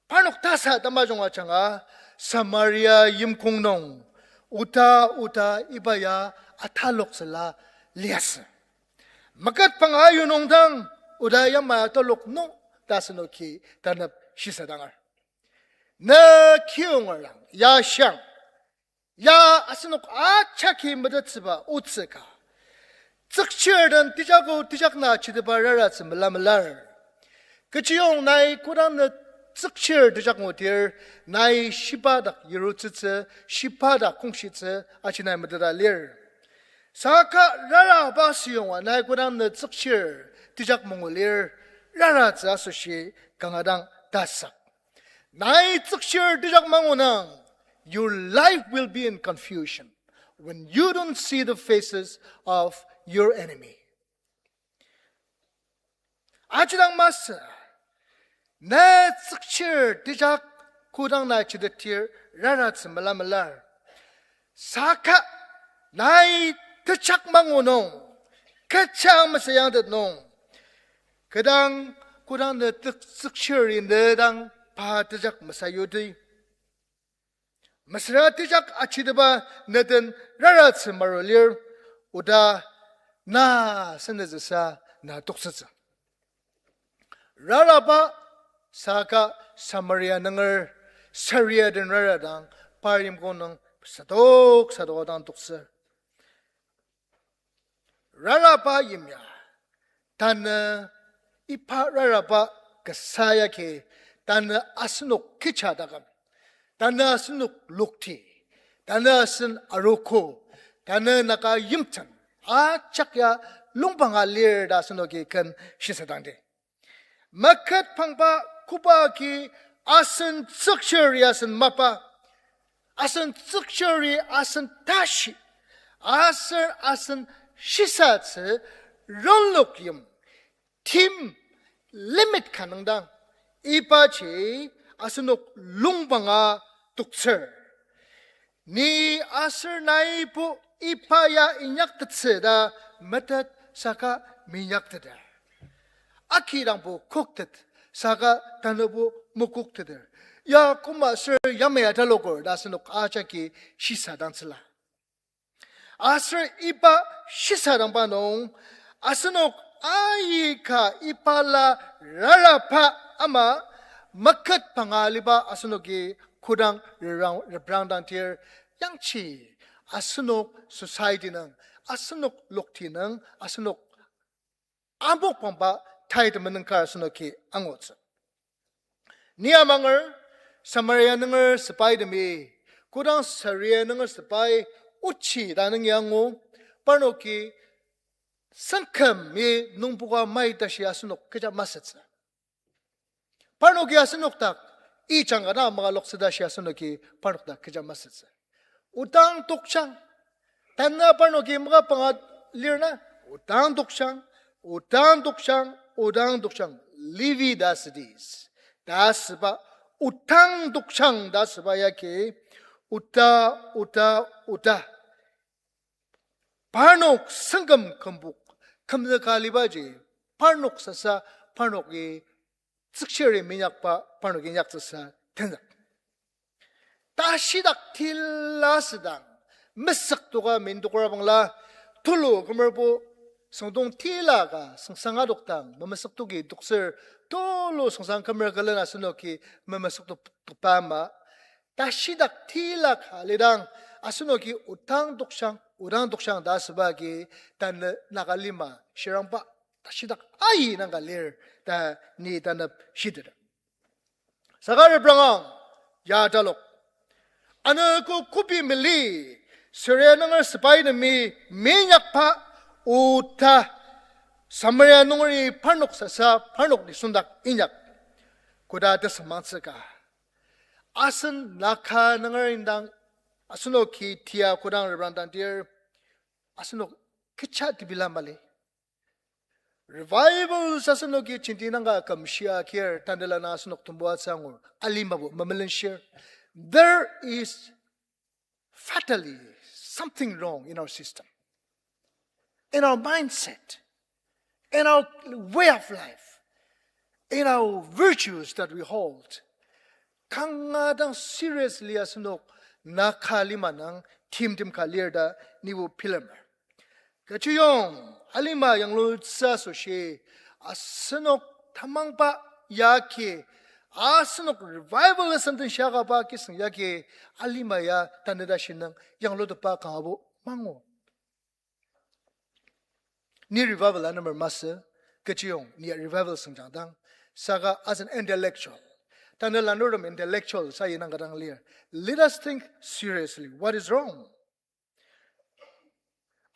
parnok tasa tamajung ajanga, Samaria yimkong nung, oda, oda iba ya ataloktsüla liasü. Meketpang ayu nung dang, oda yamai atalok nung ta asenoki tanep shisadangr. Ne kiyongerang, ya shiang, ya asenok ajaki metettsüba otsü ka. Tsükchir den tejaku tejak na chitepa raratsü melamelar. Kechiyong nai kodang ne tsükchir tejak ngudir, nai shiba dak yirutsütsü, shiba dak kongshitsü, aji nai meteta lir. Saka raraba süyonga nai kodang ne tsükchir tejak mangu lir, raratsü asoshi kanga dang tasak. Nai tsükchir tejak mangu nung, your life will be in confusion when you don't see the faces of your enemy. Ajidang masü, ne tsükchir tejak kodang nai chitetdir raratsü melamelar. Saka nai tejak mangu nung, kecha mesayangtet nung, kodang, kodang ne tek-, tsükchiri ne dang pa tejak mesayudi, mesüra tejak achitepa ne den raratsü maru lir, oda na senütsüsa na toktsütsü. Raraba saka Samaria nunger, Syria den rara dang, par yimkong nung sadok sadok dang toktsür. Raraba yimya, tanü iba raraba kasa yagi, tanü asenok kecha taküm, tanü asenok lokti, tanü asen arogo, tanü Naga yimten ajak ya lungpanga lir ta asenoki ken shisadangdi. Meketpangba koba agi asen tsükchiri asen mapa, asen tsükchiri asen tashi, aser asen shisatsü ronlok yim, tim limit ka nüngdang, ibaji asenok lungpanga toktsür. Ni aser naibo iba ya inyaktettsü ta metet saka minyakteter. Akidangbo koktet saka tanübo mokokteter. Ya koma aser yamai ataloker ta asenok ajaki shisadangtsüla. Aser iba shisadangba nung, asenok aika ibala raraba ama meketpanga aliba asenoki kodang rerang, reprangdangtir yangji asenok society nung, asenok lokti nung, asenok amokpangba tai temenen kar asenoki angutsü. Ni amanger, Samaria nunger sepaitemi, kodang Syria nunger sepai ochi ta nungi angu, parnoki Sengkümi nungboka mai tashi asenok kecha masütsü. Parnoki asenok dak, i jangkana magaloktsü tashi asenoki parnok dak kecha masütsü. Odang tokjang. Tanü parnoki maka panga lir na, odang tokjang, odang tokjang, odang tokjang. Levi ta südi. Ta süba, odang tokjang ta süba yagi, oda, oda, oda. Parnok sengküm kümbok, kümzüka alibaji, parnok sasa, parnoki tsükchiri minyakba, parnoki inyaktsüsa tenzük. Tashidak tila südang, mesük toka mindoker bangla, tulu kümerbo, süngdong tila ka, süngsang adokdang, memesük toki dokser, tulu süngsang kümer külen asenoki, memesük tok-, tokba ama, tashidak tila ka lidang, asenoki odang tokjang, odang tokjang ta asüba agi, tanü Naga lima, shirangba, tashidak aina ka lir, ta ni tanü shiteda. Saka reprangang, ya talok. Ano ko kobi meli, Syria nunger sepai nemi minyakba oda Samaria nungeri parnok sasa parnok nisungdak inyak. Koda tesüngmangtsü ka. Asen Naga nunger indang asenoki tia kodang reprangdang dir asenok kecha tibila mali. Revival asenoki jenti nanga kümshia kir tanela na asenok tembua tsangur alimabo memelenshir. There is fatally something wrong in our system, in our mindset, in our way of life, in our virtues that we hold. Kanga dang seriously asenok Naga lima nung timtem ka lir ta nibo bilemer. Kechiyong, alima yanglutsü asoshi, asenok tamangba yagi, asenok revival asüngdang shiakaba kisüng yagi, alima ya tanü tashi nung yanglutetba kangabo mangu. Ni revival anemer masü, kechiyong ni revival süngjangdang, saka as an intellectual, tanü lanurtem intellectual sa inang kadang lir. Let us think seriously what is wrong.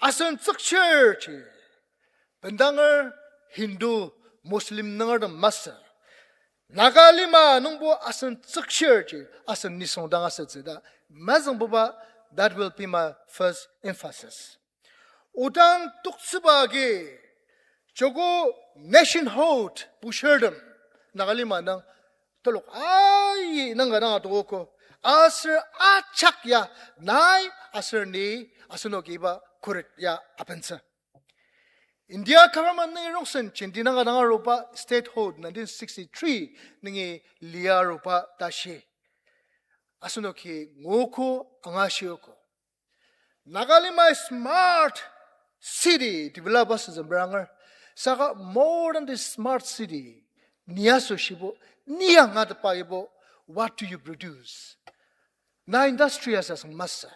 Asen tsükchirji, bendanger, Hindu, Muslim nungertem masü, Naga lima nungbo asen tsükchirji asen nisung dang asütsü ta mezüngbuba, that will be my first emphasis. Odang toktsüba agi, joko nationhood bushirtem, Naga lima nung telok aika nung ka dang atokoko, aser ajak ya nai aser ni asenoki iba khuret ya abentsü. India government nungi rongsen jenti nung ka dang aruba statehood nineteen sixty-three nungi lia aruba tashi asenoki nguogo, angashiogo. Naga lima smart city develop asütsü beranger. Saka more than the smart city, ni asoshibo, ni angatepa ibo, what do you produce? Na industry asasang masü.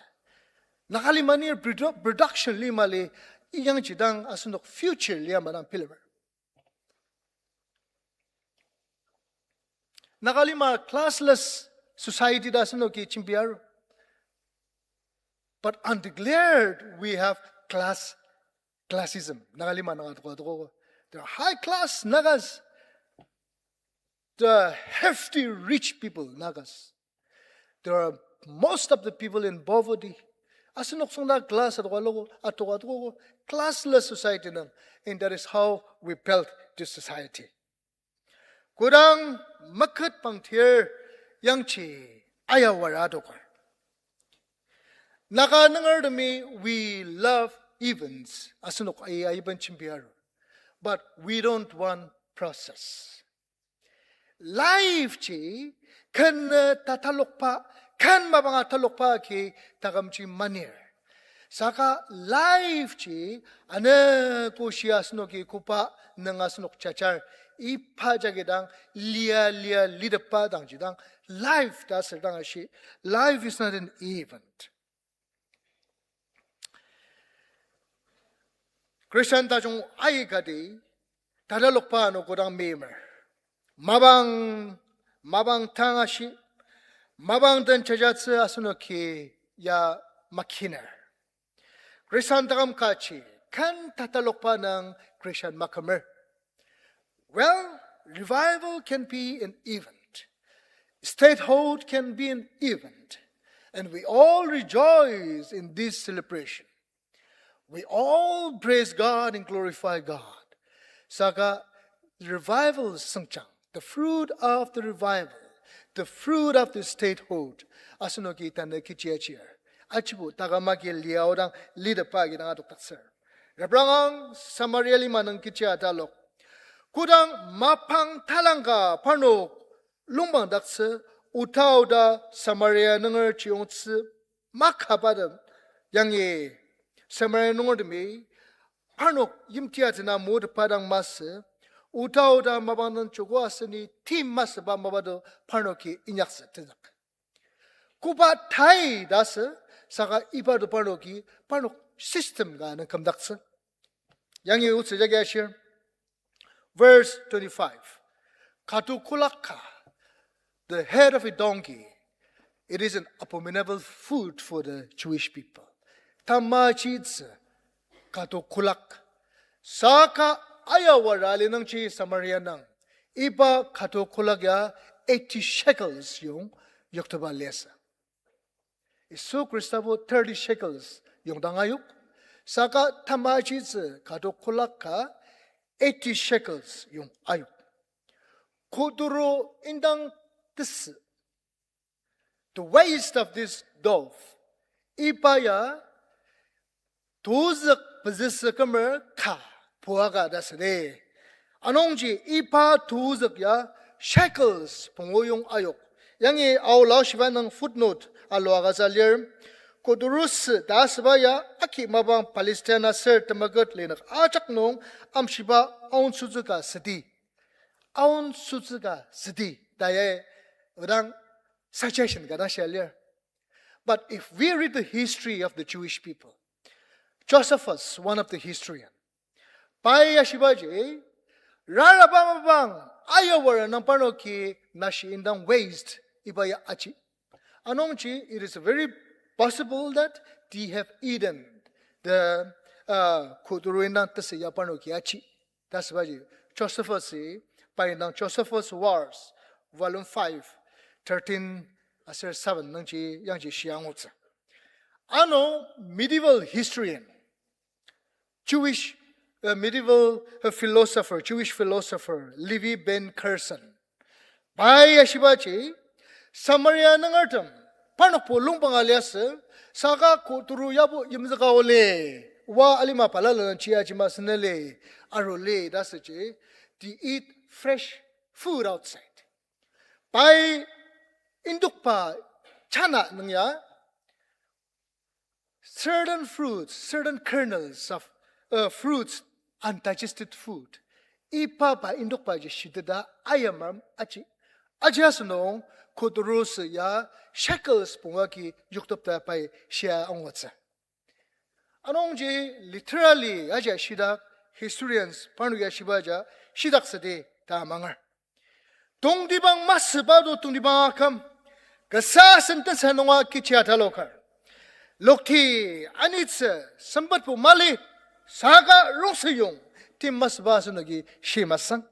Naga lima ni produ-, production lima li, iyangji dang asenok future lia madang bilemer. Naga lima classless society ta asenoki jembi aru. But undeclared, we have class, classism. Naga lima nung atoka atoka. There are high class Nagas, the hefty rich people Nagas. There are most of the people in poverty. Asenok süngda class atoka logo, atoka atoka, classless society nung, and that is how we built this society. Kodang maket pangtir yangji ayawara adoker. Naga nungertemi, we love events. Asenok ai aiben jembi aru. But we don't want process. Life ji ken tatalokba, ken mapang atalokba ki takümji manir. Saka life ji ane koshi asenoki koba nung asenok jajar, iba jagi dang lia lia litepba dangji dang life ta asür dang ashi, life is not an event. Christian tajung aikati, tatalokba ano kodang meimer. Mapang, mapang tang ashi, mapang den jajatsü asenoki ya makiner. Christian taküm kaji, kan tatalokba nung Christian makümer. Well, revival can be an event. Statehood can be an event. And we all rejoice in this celebration. We all praise God and glorify God. Saka revival sengjang, the fruit of the revival, the fruit of the statehood, asenoki tanü kechi achir. Achibo takam agi liaodang lidakba agi dang adokdaktsür. Reprang ang Samaria lima nung kechi atalok. Kodang mapang talangka parnok longpangdaktsü, oda oda Samaria nunger chiyongtsü makabatem, yangi Samaria nungertemi parnok yimti atsüna motepa dang masü, oda oda mapang nung joko aseni tim masüba mapa to parnoki inyaktsü tenzük. Koba tai ta sü, saka iba to parnoki, parnok system ka nung kümdaktsü. Yangi otsü jagi ashir. Verse twenty-five. Kato kolak ka, the head of a donkey, it is an abominable food for the Jewish people. Tamajitsü kato kolak. Saka ayawara ali nungji Samaria nung, iba kato kolak ya eighty shekels yong yoktoba liasü. Yisu Khrista bo thirty shekels yongdang ayok. Saka tamajitsü kato kolak ka eighty shekels yong ayok. Koturu indang tesü. The waist of this dove. Iba ya tozük pezüsü kümer ka puaka ta südi. Anungji iba tozük ya shekels pungu yong ayok. Yangi Ao Laishiba nung footnote alua agütsü lir. Koturu sü ta süba ya aki mapang Palestine aser temeket linük ajak nung amshiba aonsütsü ka südi. Aonsütsü ka südi ta ya odang suggestion ka dang shia lir. But if we read the history of the Jewish people, Josephus, one of the historian, pai ya shibaji, raraba mapang ayawara nung parnoki nashi indang waist iba ya aji. Anungji, it is very possible that they have eaten the, uh, koturu indang tesü ya parnoki aji. Ta sübaji, Josephus-i, pai indang Josephus Wars, volume five, thirteen aser seven nungji yangji shia angutsü. Ano medieval historian, Jewish, uh, medieval, uh, philosopher, Jewish philosopher, Levi ben Gerson, pai ya shibaji, Samaria nungertem parnokbo longpang aliasü, saka koturu yabo yimzüka oli, oa alima balala nung chia jima süneli, aruli ta süji, they eat fresh food outside. Pai indokba chana nung ya, certain fruits, certain kernels of, uh, fruits, undigested food, iba pai indokbaji shiteta ayamam aji. Aji asünung koturu sü ya shekels pungu agi yoktepta pai shia angutsü. Anungji literally aji shidak, historians parnok ya shiba ja shidak südi ta amanger. Tongtibang masüba to tongtibang aküm, kasa sentence nunga kechi ataloker. Lokti anitsü sempetbo mali, saka rongsen yong, tim masüba asenoki shimasang.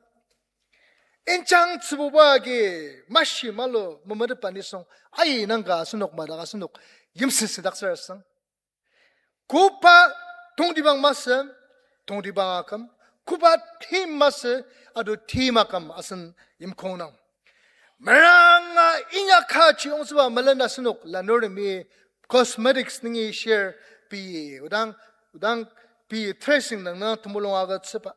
Injang tsübuba agi mashi malu memetetba nisung, ai nangka asenok madak asenok yimsüsüdaktsür asang. Koba tongtibang masü, tongtibang aküm, koba tim masü, ado tim aküm asen yimkong nung. Meranga inyaka chiyongtsüba melen asenok lanurtemi cosmetics nungi shir pei, odang, odang pei dressing nung na temulung agütsüba.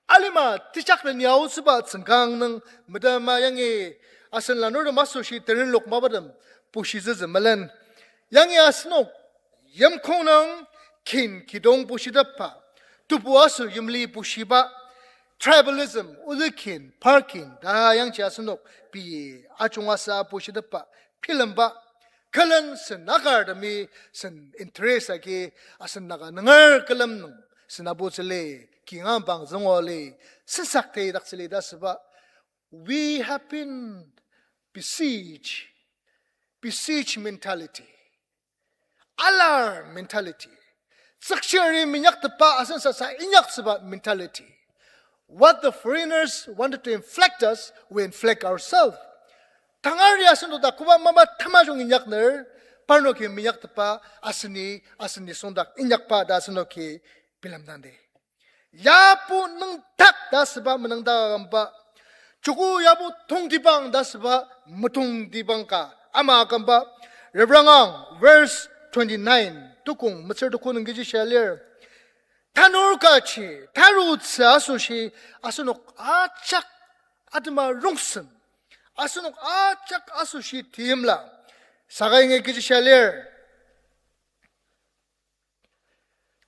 Alima tejak den yaotsüba tsüngkang nung medema yangi asen lanurtem asoshi terenlok mapatem pushitsütsü melen. Yangi asenok yimkong nung kin kidong pushitepba, tebu aser yimli pushiba, tribalism, ozü kin, par kin, ta yangji asenok pei ajunga sa pushitepba, bilemba, külen sen Nagartemi sen interest agi asen Naga nunger külem nung sen abutsüli, kingang bang züngo li, sensak teidaktsüli ta süba. We have been besieged, besieged mentality, alarm mentality, tsükchiri minyaktepa asen sasa inyaktsüba mentality. What the foreigners wanted to inflict us, we inflict ourselves. Tangari asen toda koba mama tamajung inyakner, parnoki minyaktepa aseni, aseni songdak inyakba ta asenoki bilemdangdi. Yapu nüngdak ta süba menüngdak akümba. Chuku yapu tongtibang ta süba metongtibang ka ama akümba. Reverend Ang, verse twenty-nine, tukong metsür tuko nung kechi shia lir. Tanur kaji, tarutsü asoshi, asenok ajak atema rongsen. Asenok ajak asoshi timla. Saka inge kechi shia lir.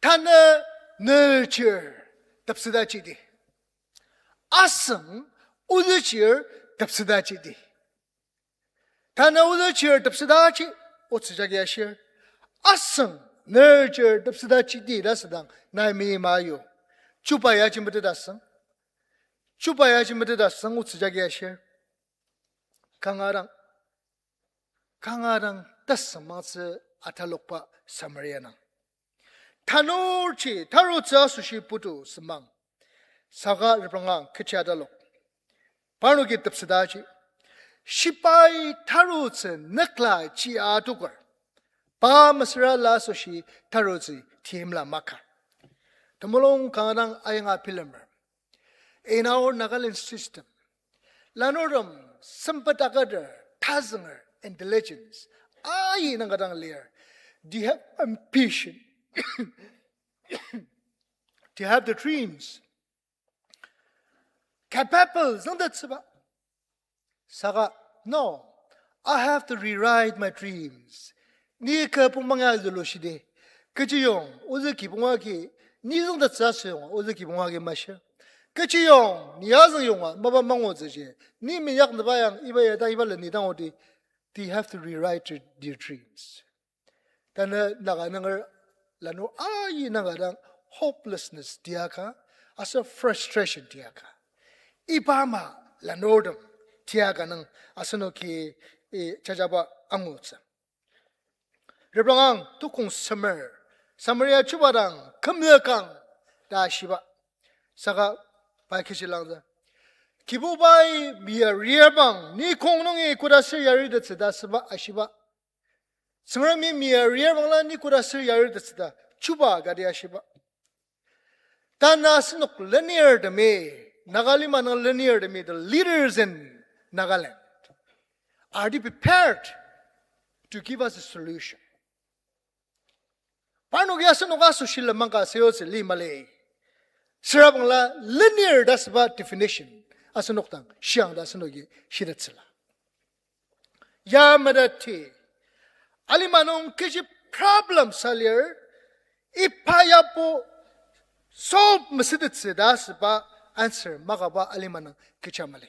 Tanü nüchir tepseta jidi. Asüng ozüchir tepseta jidi. Tanü ozüchir tepseta ji, otsü jagi ashir. Asüng nüchir tepseta jidi ta südang nai mi mayu. Chuba yaji meteta süng. Chuba yaji meteta süng otsü jagi ashir. Kanga dang. Kanga dang tasümangtsü atalokba Samaria nung. Tanurji tarutsü asoshi putu sümang. Saka Reverend Ang kechi atalok. Parnoki tepseta ji. Shibai tarutsü nükla ji atoker. Pa mesüra la asoshi tarutsü timla maka. Temulung kanga dang ayanga bilemer. In our Nagaland system, lanurtem sempet akater, tazünger, intelligence, ayi nang kadang lir. They have ambition. They have the dreams. Capable, züngdetsüba. Saka, no, I have to rewrite my dreams. Ni kü pongmang ya zülu shidi. Kechiyong, ozü kibong agi, ni züngdetsü asüyong, ozü kibong agi mashir. Kechiyong, ni azüngyonga, mapa mangutsüji. Ni minyak nüba yang, iba ya ta iba le ni dang odi. They have to rewrite their, their dreams. Tanü Naga nunger lanur ayi nanga dang hopelessness tiaka, aser frustration tiaka. Iba ama lanurtem tiaka nung asenoki, eh, jajaba angutsü. Reprang ang tukong semer, Samaria chuba dang kümzükang ta shiba. Saka pai kechi langzü. Kibubai mia riabang, ni kong nungi koda ser yaritettsü ta süba ashiba. Tsüngremi mia riabangla ni koda ser yaritettsü ta chuba kati ashiba. Tanü asenok lenirtemi, Naga lima nung lenirtemi, the leaders in Nagaland, are they prepared to give us a solution? Parnoki asenok asoshi lenmang ka seotsü li mali. Süra bangla lenir ta süba definition asenok dang shiang ta asenoki shitettsüla. Ya meteti, alima nung kechi problem sa lir, iba yabo solve mesütettsü ta süba answer makaba alima nung kecha mali.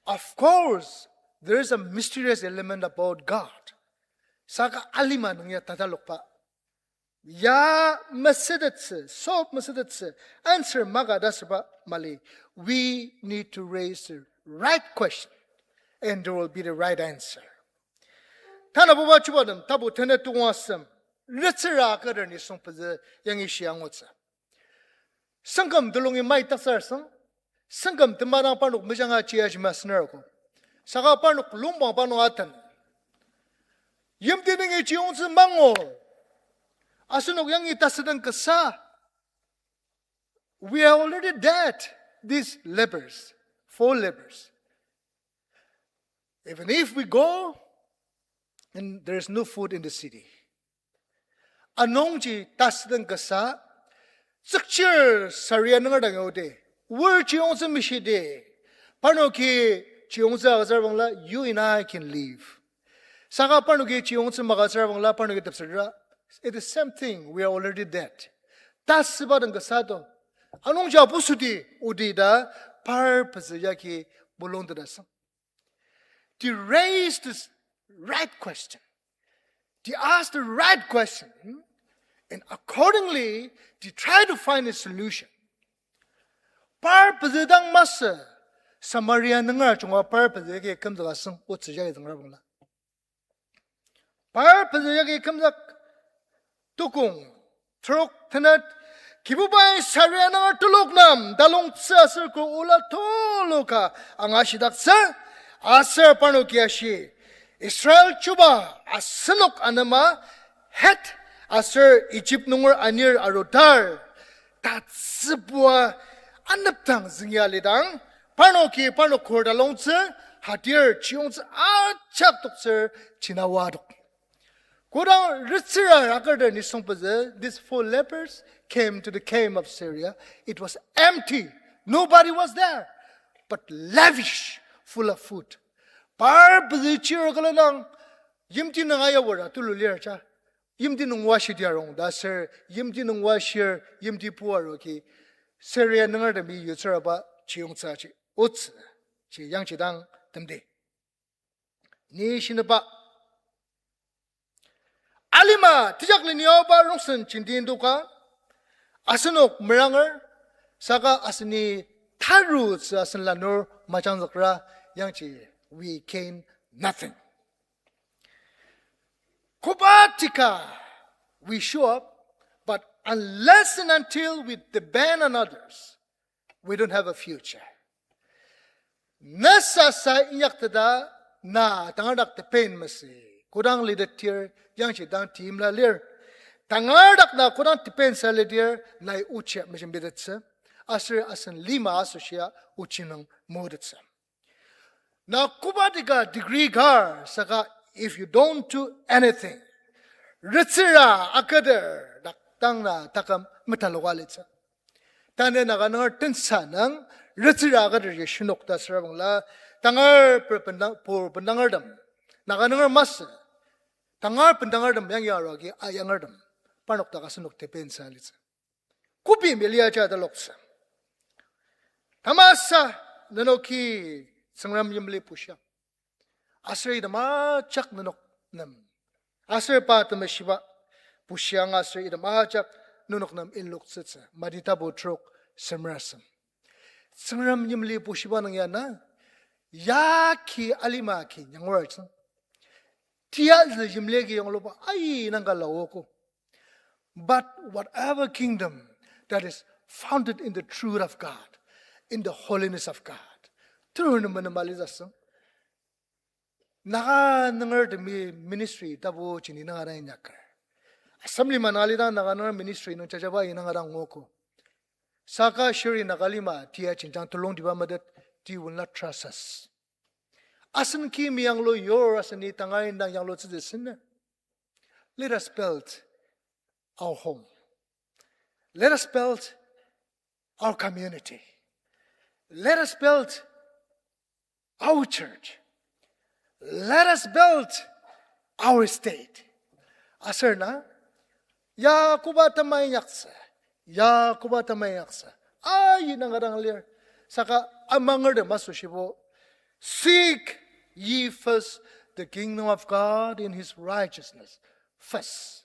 Of course, there is a mysterious element about God. Saka alima nung ya tatalokba, ya mesütettsü, solve mesütettsü, answer maka ta süba mali. We need to raise the right question, and there will be the right answer. Tanabuba chubatem tapu tenet tungwa sem, letsüra kader nisung pezü yangi shi angutsü. Sangkam telungi mai taksar sang, sangkam temarang parnok mejanga chia jima sener ko. Saka parnok lungpang parnok atan. Yimti nungi chiyongtsü mangu. Asenok yangi tasüdang kasa. We are already dead, these lepers, four lepers. Even if we go, and there is no food in the city. Anungji tasüdang kasa, tsükchir saria nungerdangi ode, wor chiyongtsü mishide, parnoki chiyongtsü agütsür bangla, you and I can live. Saka parnoki chiyongtsü magütsür bangla, parnoki tepsera, it is same thing, we are already dead. Tasüba dang kasa to, anungji apu südi, odi ta, par pezü yagi bulung tedasang. They raised this right question. They asked the right question, and accordingly, they tried to find a solution. Par pezü dang masü, Samaria nunga chunga par pezü ke kümzüka seng otsü jai zangra bangla. Par pezü yagi kümzük tukong trok tenet, Kibubai Syria nunger telok nem talongtsü aser kü ola tulu ka angashidaktsü, aser parnoki ashi, Israel chuba asenok anema Het aser Egypt nunger anir arudar, tatsübua anepdang züngia lidang, parnoki parnok kor talongtsü, hadir chiyongtsü ajak toktsür chinawadok. Kodang rütsüra akerter nisung pezü, these four lepers came to the camp of Syria. It was empty. Nobody was there, but lavish, full of food. Par pezü chir külenang, yimti nung ayawara tulu lir ja. Yimti nung washi diarong ta aser, yimti nung washir, yimti puaroki, Syria nungertemi yutsüraba chiyongtsü ji otsü, ji yangji dang temdi. Ni shinaba alima tejak lenioba rongsen jenti ndoka, asenok meranger, saka aseni tarutsü asen lanur majangzükra yangji, we gain nothing. Koba tika we show up, but unless and until we depend on others, we don't have a future. Ne sasa inyakteta na tangar dak depend masü, kodang litetdir yangji dang timla lir. Tangar dak na kodang depend sa lidir nai ochi mejembitettsü, aser asen lima asoshia ochi nung motettsü. Na koba tika degree kar saka, if you don't do anything, rütsüra aketer dak dang na taküm metaloka litsü. Tanü Naga nunger tensa nung rütsüra aketer ji shinok ta süra bangla, tangar pur bendang-, pur bendangertem, Naga nunger masü, tangar bendangertem yangi aruagi ayangertem, parnok dak asenok depend sa litsü. Kobi meliaja taloktsü. Tamasa nenoki Tsüngrem yimli bushiang, aser item ajak nenok nem, aser pa temeshiba bushiang aser item ajak nenok nem inloktsütsü. Mati tapu trok semer asem. Tsüngrem yimli bushiba nung ya na, yaki alima ki nyanguartsü. Tiyazü yimli ki yangluba ai nangka laogo. But whatever kingdom that is founded in the truth of God, in the holiness of God, turun menemali zasang. Naga nungertemi ministry tapu jini nanga dang inyaker. Assemblyman alidang Naga nunger ministry nung jajaba inanga dang ngogo. Saka shiri Naga lima tia jenjang tulongtiba metet, they will not trust us. Asen ki meyanglu yor aseni tangar indang yanglutsütsü sene. Let us build our home. Let us build our community. Let us build our church. Let us build our state. Aser na, ya koba tamai inyaktsü, ya koba tamai inyaktsü, ayi nanga dang lir. Saka amangertem asoshibo, seek ye first the kingdom of God and his righteousness first.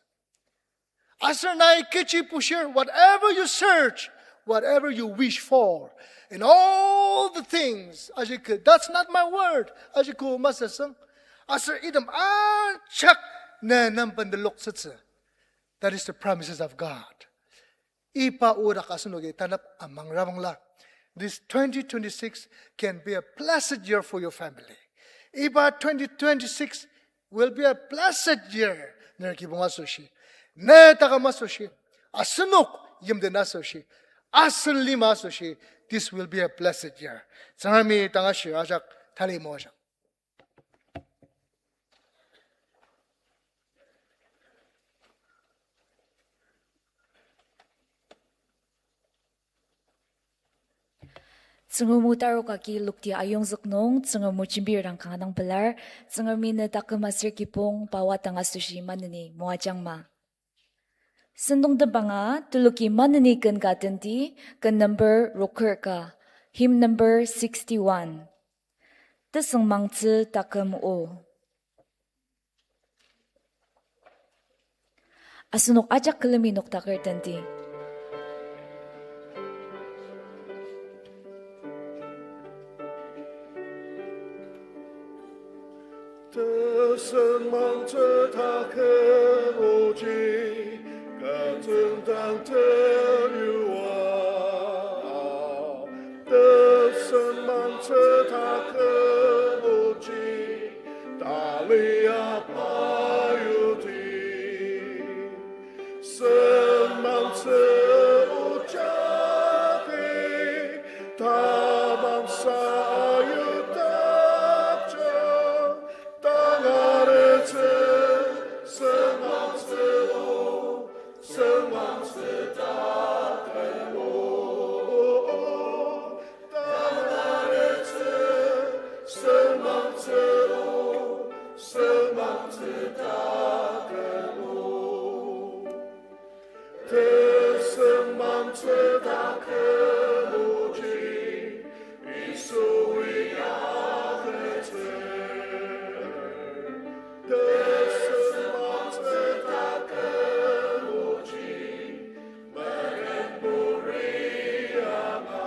Aser nai kechi bushir, whatever you search, whatever you wish for, and all the things, aji kü, that's not my word, aji kü masü seng. Aser item ajak ne nem bendeloktsütsü. That is the promises of God. Iba odak asenoki tanap amangrabangla, this twenty twenty-six can be a blessed year for your family. Iba twenty twenty-six will be a blessed year. Ner kibong asoshi, ne taküm asoshi, asenok yimden asoshi, asen lima asoshi, this will be a blessed year. Tsüngremi tanga shir ajak tali mo ajak. Tsüngrem o taroka ki lokti ayongzük nung, Tsüngrem o jembir dang kanga dang pelar, Tsüngremi ne taküm aser kibong pawa dang asoshi maneni moajangma. Sentong tembanga, tuluki maneni ken ka tenti, ken number roker ka, hymn number sixty-one. Tesüngmangtsü taküm o. Asenok ajak külemi noktaker tenti. Tesem mangtsü taküm oji, kü tsüngdang teyua. Tesem mangtsü taküm oji, tali apa yuti. Semangtsü ojagi, tamang sayudakja, tangaretsü, semangtsü o, semangtsü taküm o, tangaretsü, semangtsü o, semangtsü taküm o. Tesem mangtsü taküm oji, Yisui agütsür. Tesem mangtsü taküm oji, meren puri anga.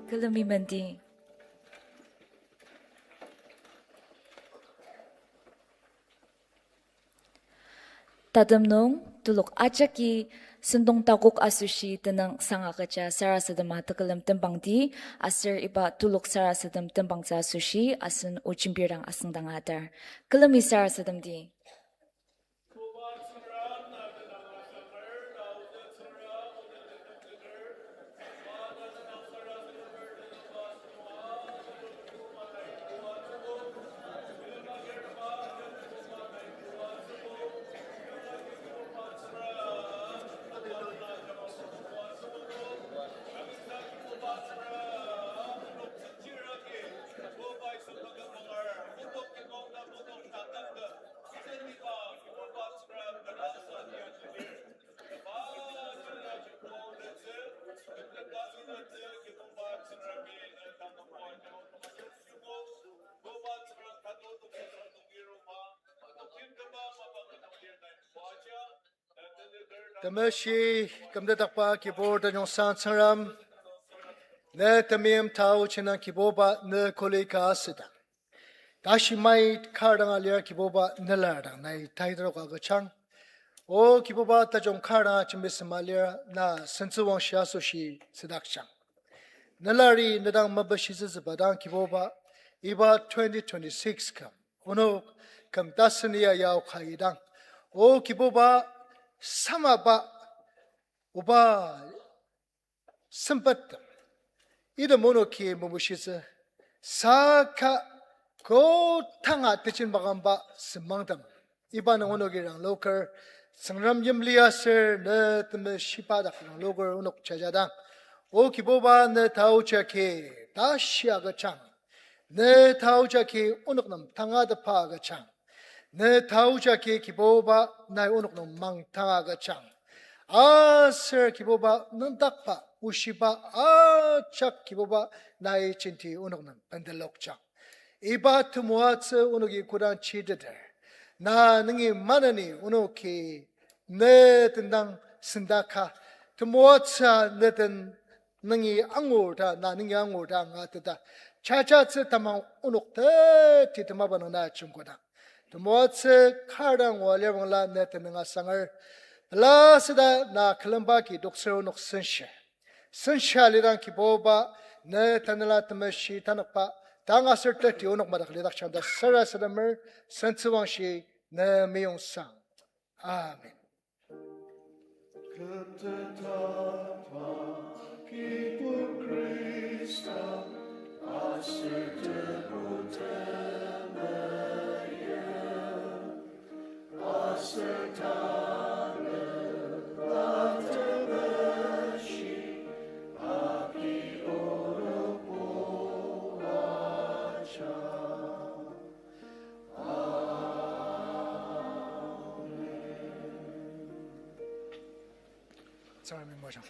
Külemi menti. Tatem nung telok ajaki sentong takok asoshi tenüng sanga kecha sarasadema tekülem tembangdi, aser iba telok sarasadem tembangtsü asoshi asen o jembirang asüngdanga atar. Külemi sarasademdi. Temeshi kümtetdakba Kibur tajung sang Tsüngrem, ne temeim tao chinang Kibuba ne kuli ka asüdang. Tashi mai kar dang alir Kibuba ne lar dang nai taidrok agüjang. O Kibuba tajung kar dang ajembi sema lir na sentsüwangshi asoshi südakjang. Ne lari ne dang mepishitsüba dang Kibuba iba twenty twenty-six küm onok küm tasenia yao ka idang. O Kibuba samaba oba sempettem, item onoki mebushitsü, saka kotanga tejen makamba semangtem. Iba nung onoki rangloker, Tsüngrem yimli aser ne temeshiba dak rangloker onok jajadang. O Kibuba ne taoji agi tashi agüjang. Ne taoji agi onok nem tangatetba agüjang. Ne taoji agi Kibuba nai onok nem mangtang agüjang. Aser Kibuba nüngdakba, oshiba ajak Kibuba nai jenti onok nem bendelokjang. Iba temoatsü onoki kodang chiteter, Na nungi maneni onoki ne tendang sendaka. Temoatsü ne den nungi angur ta, na nungi angur ta angateta. Jajatsü tamang onok teti temaba nung na jungkoda. Temoatsü kar dang oa lir bangla ne tenüng asanger. Pela süda na külemba ki dokser onok senshir. Senshia lidang Kibuba, ne Tanela Temeshi tanükba, tang aser teti onok madak lidakjang ta sarasademer, sentsüwangshi ne meyong sang. Amen. Kümtetba Kibu Khrista, aser tebu temeim, aser tanela temeshi, agi onok moajang. Amen. Tsüngremi mojang.